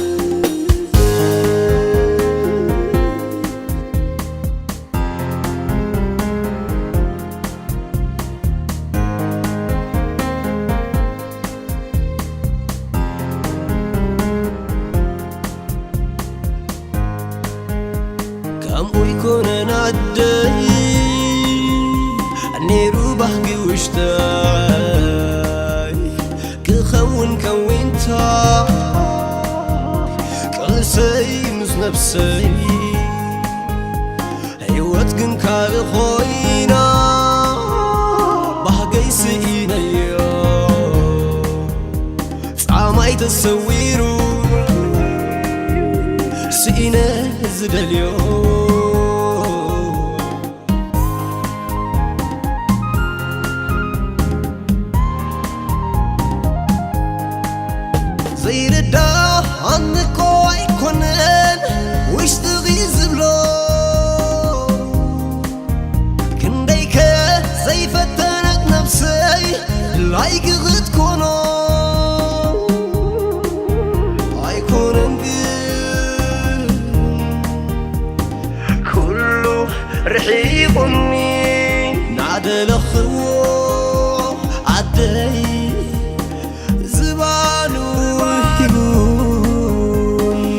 ከምኡ ይኮነን ኣደይ፣ ነይሩ ባህጊ ውሽጠይ ክኸውን ከዊንታ፣ ቃልሰይ ምስ ነብሰይ ህይወት ግን ካልእ ኮይና፣ ባህገይ ስኢነዮ፣ ጻማይ ተሰዊሩ፣ ስኢነ ዝደልዮ። ዘይርዳኣኒ እኮ ኣይኮነን ውሽጥኺ ዝብሎ፣ ክንደይከ ዘይፈተነት ነብሰይ ድላይኪ ክትኮኖ። ኣይኮነን ግን ኩሉ ርሒቑኒ ናደለኽዎ ኣደይ ዝባኑ ሂቡኒ።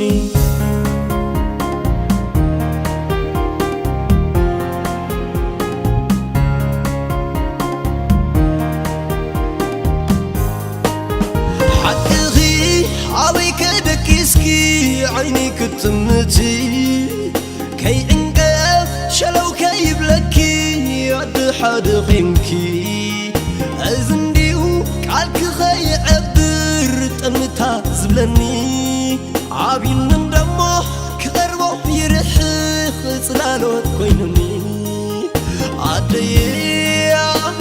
ሓቅኺ ኣበይ ከደቂስኪ ዓይኒ ክትጥምቲ፣ ከይዕንቀፍ ሸለው ከይብለኪ ኣደ ሓደ ኺንኪ፣ እዚ እንድዩ ቃልኪ ኸይዐብር ጠምታ ዝብለኒ። ዓብዩኒ ደሞ ክቐርቦ ይርሕቕ ጽላሎት ኮይኑኒ። ኣደየ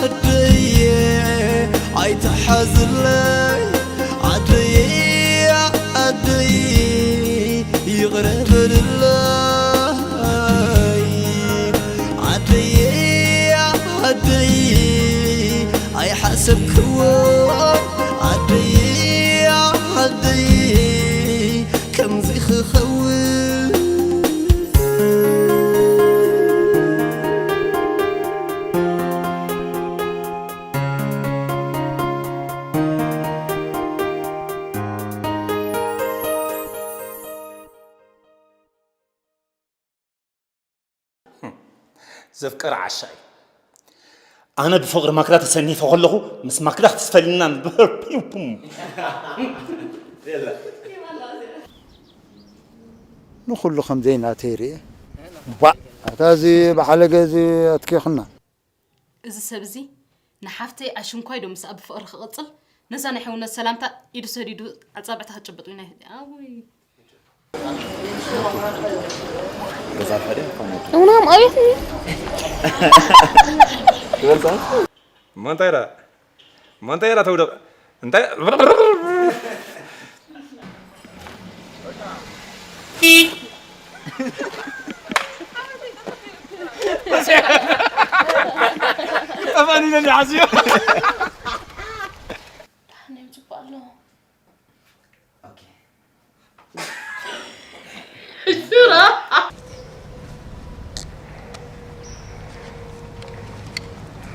ኣደየ ኣይትሓዝለይ፣ ኣደየ ኣደየ ይቕረ በልለይ። ኣደየ ኣደየ ኣይሓሰብክዎ፣ ኣደየ ኣደየ ከምዚ ክኸውን። ዘፍቅር ዓሻ እዩ። ኣነ ብፍቕሪ ማክዳ ተሰኒፈ ከለኹ፣ ምስ ማክዳ ክትስፈልኒ ኢና ንብህር ፒው ፑም። ንኹሉ ከም ዘይናተይ ርእየ። ባእ፣ ኣታ እዚ ብሓለገ እዚ ኣትኪኽና። እዚ ሰብ እዚ ንሓፍተይ ኣሽንኳይ ዶ ምስኣ ብፍቕሪ ክቕጽል? ነዛ ናይ ሕውነት ሰላምታ ኢዱ ሰዲዱ ኣጻብዕታ ክጭብጥ ኢና። ኣውይ። እውናም ኣቤት። እሞ እንታይ ኢላ? እሞ እንታይ ኢላ ተውድቕ? እንታይ? ጠፋኒነ እንዲ ሓስዮ። ደሓን እዮም፣ ጽቡቕ ኣለዉ። ኦኬ። ሕሹራ።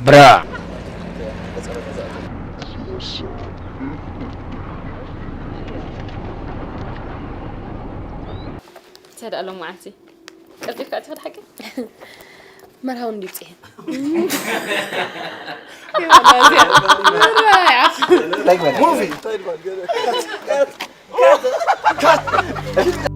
ብራ። እንታይ ደኣ ሎም መዓልቲ ቀልጢፍካ ኣቲኻ ድሓቂ? መርሃዊ እንድዩ ጽሄ። ሙቪ። ካት! ካት!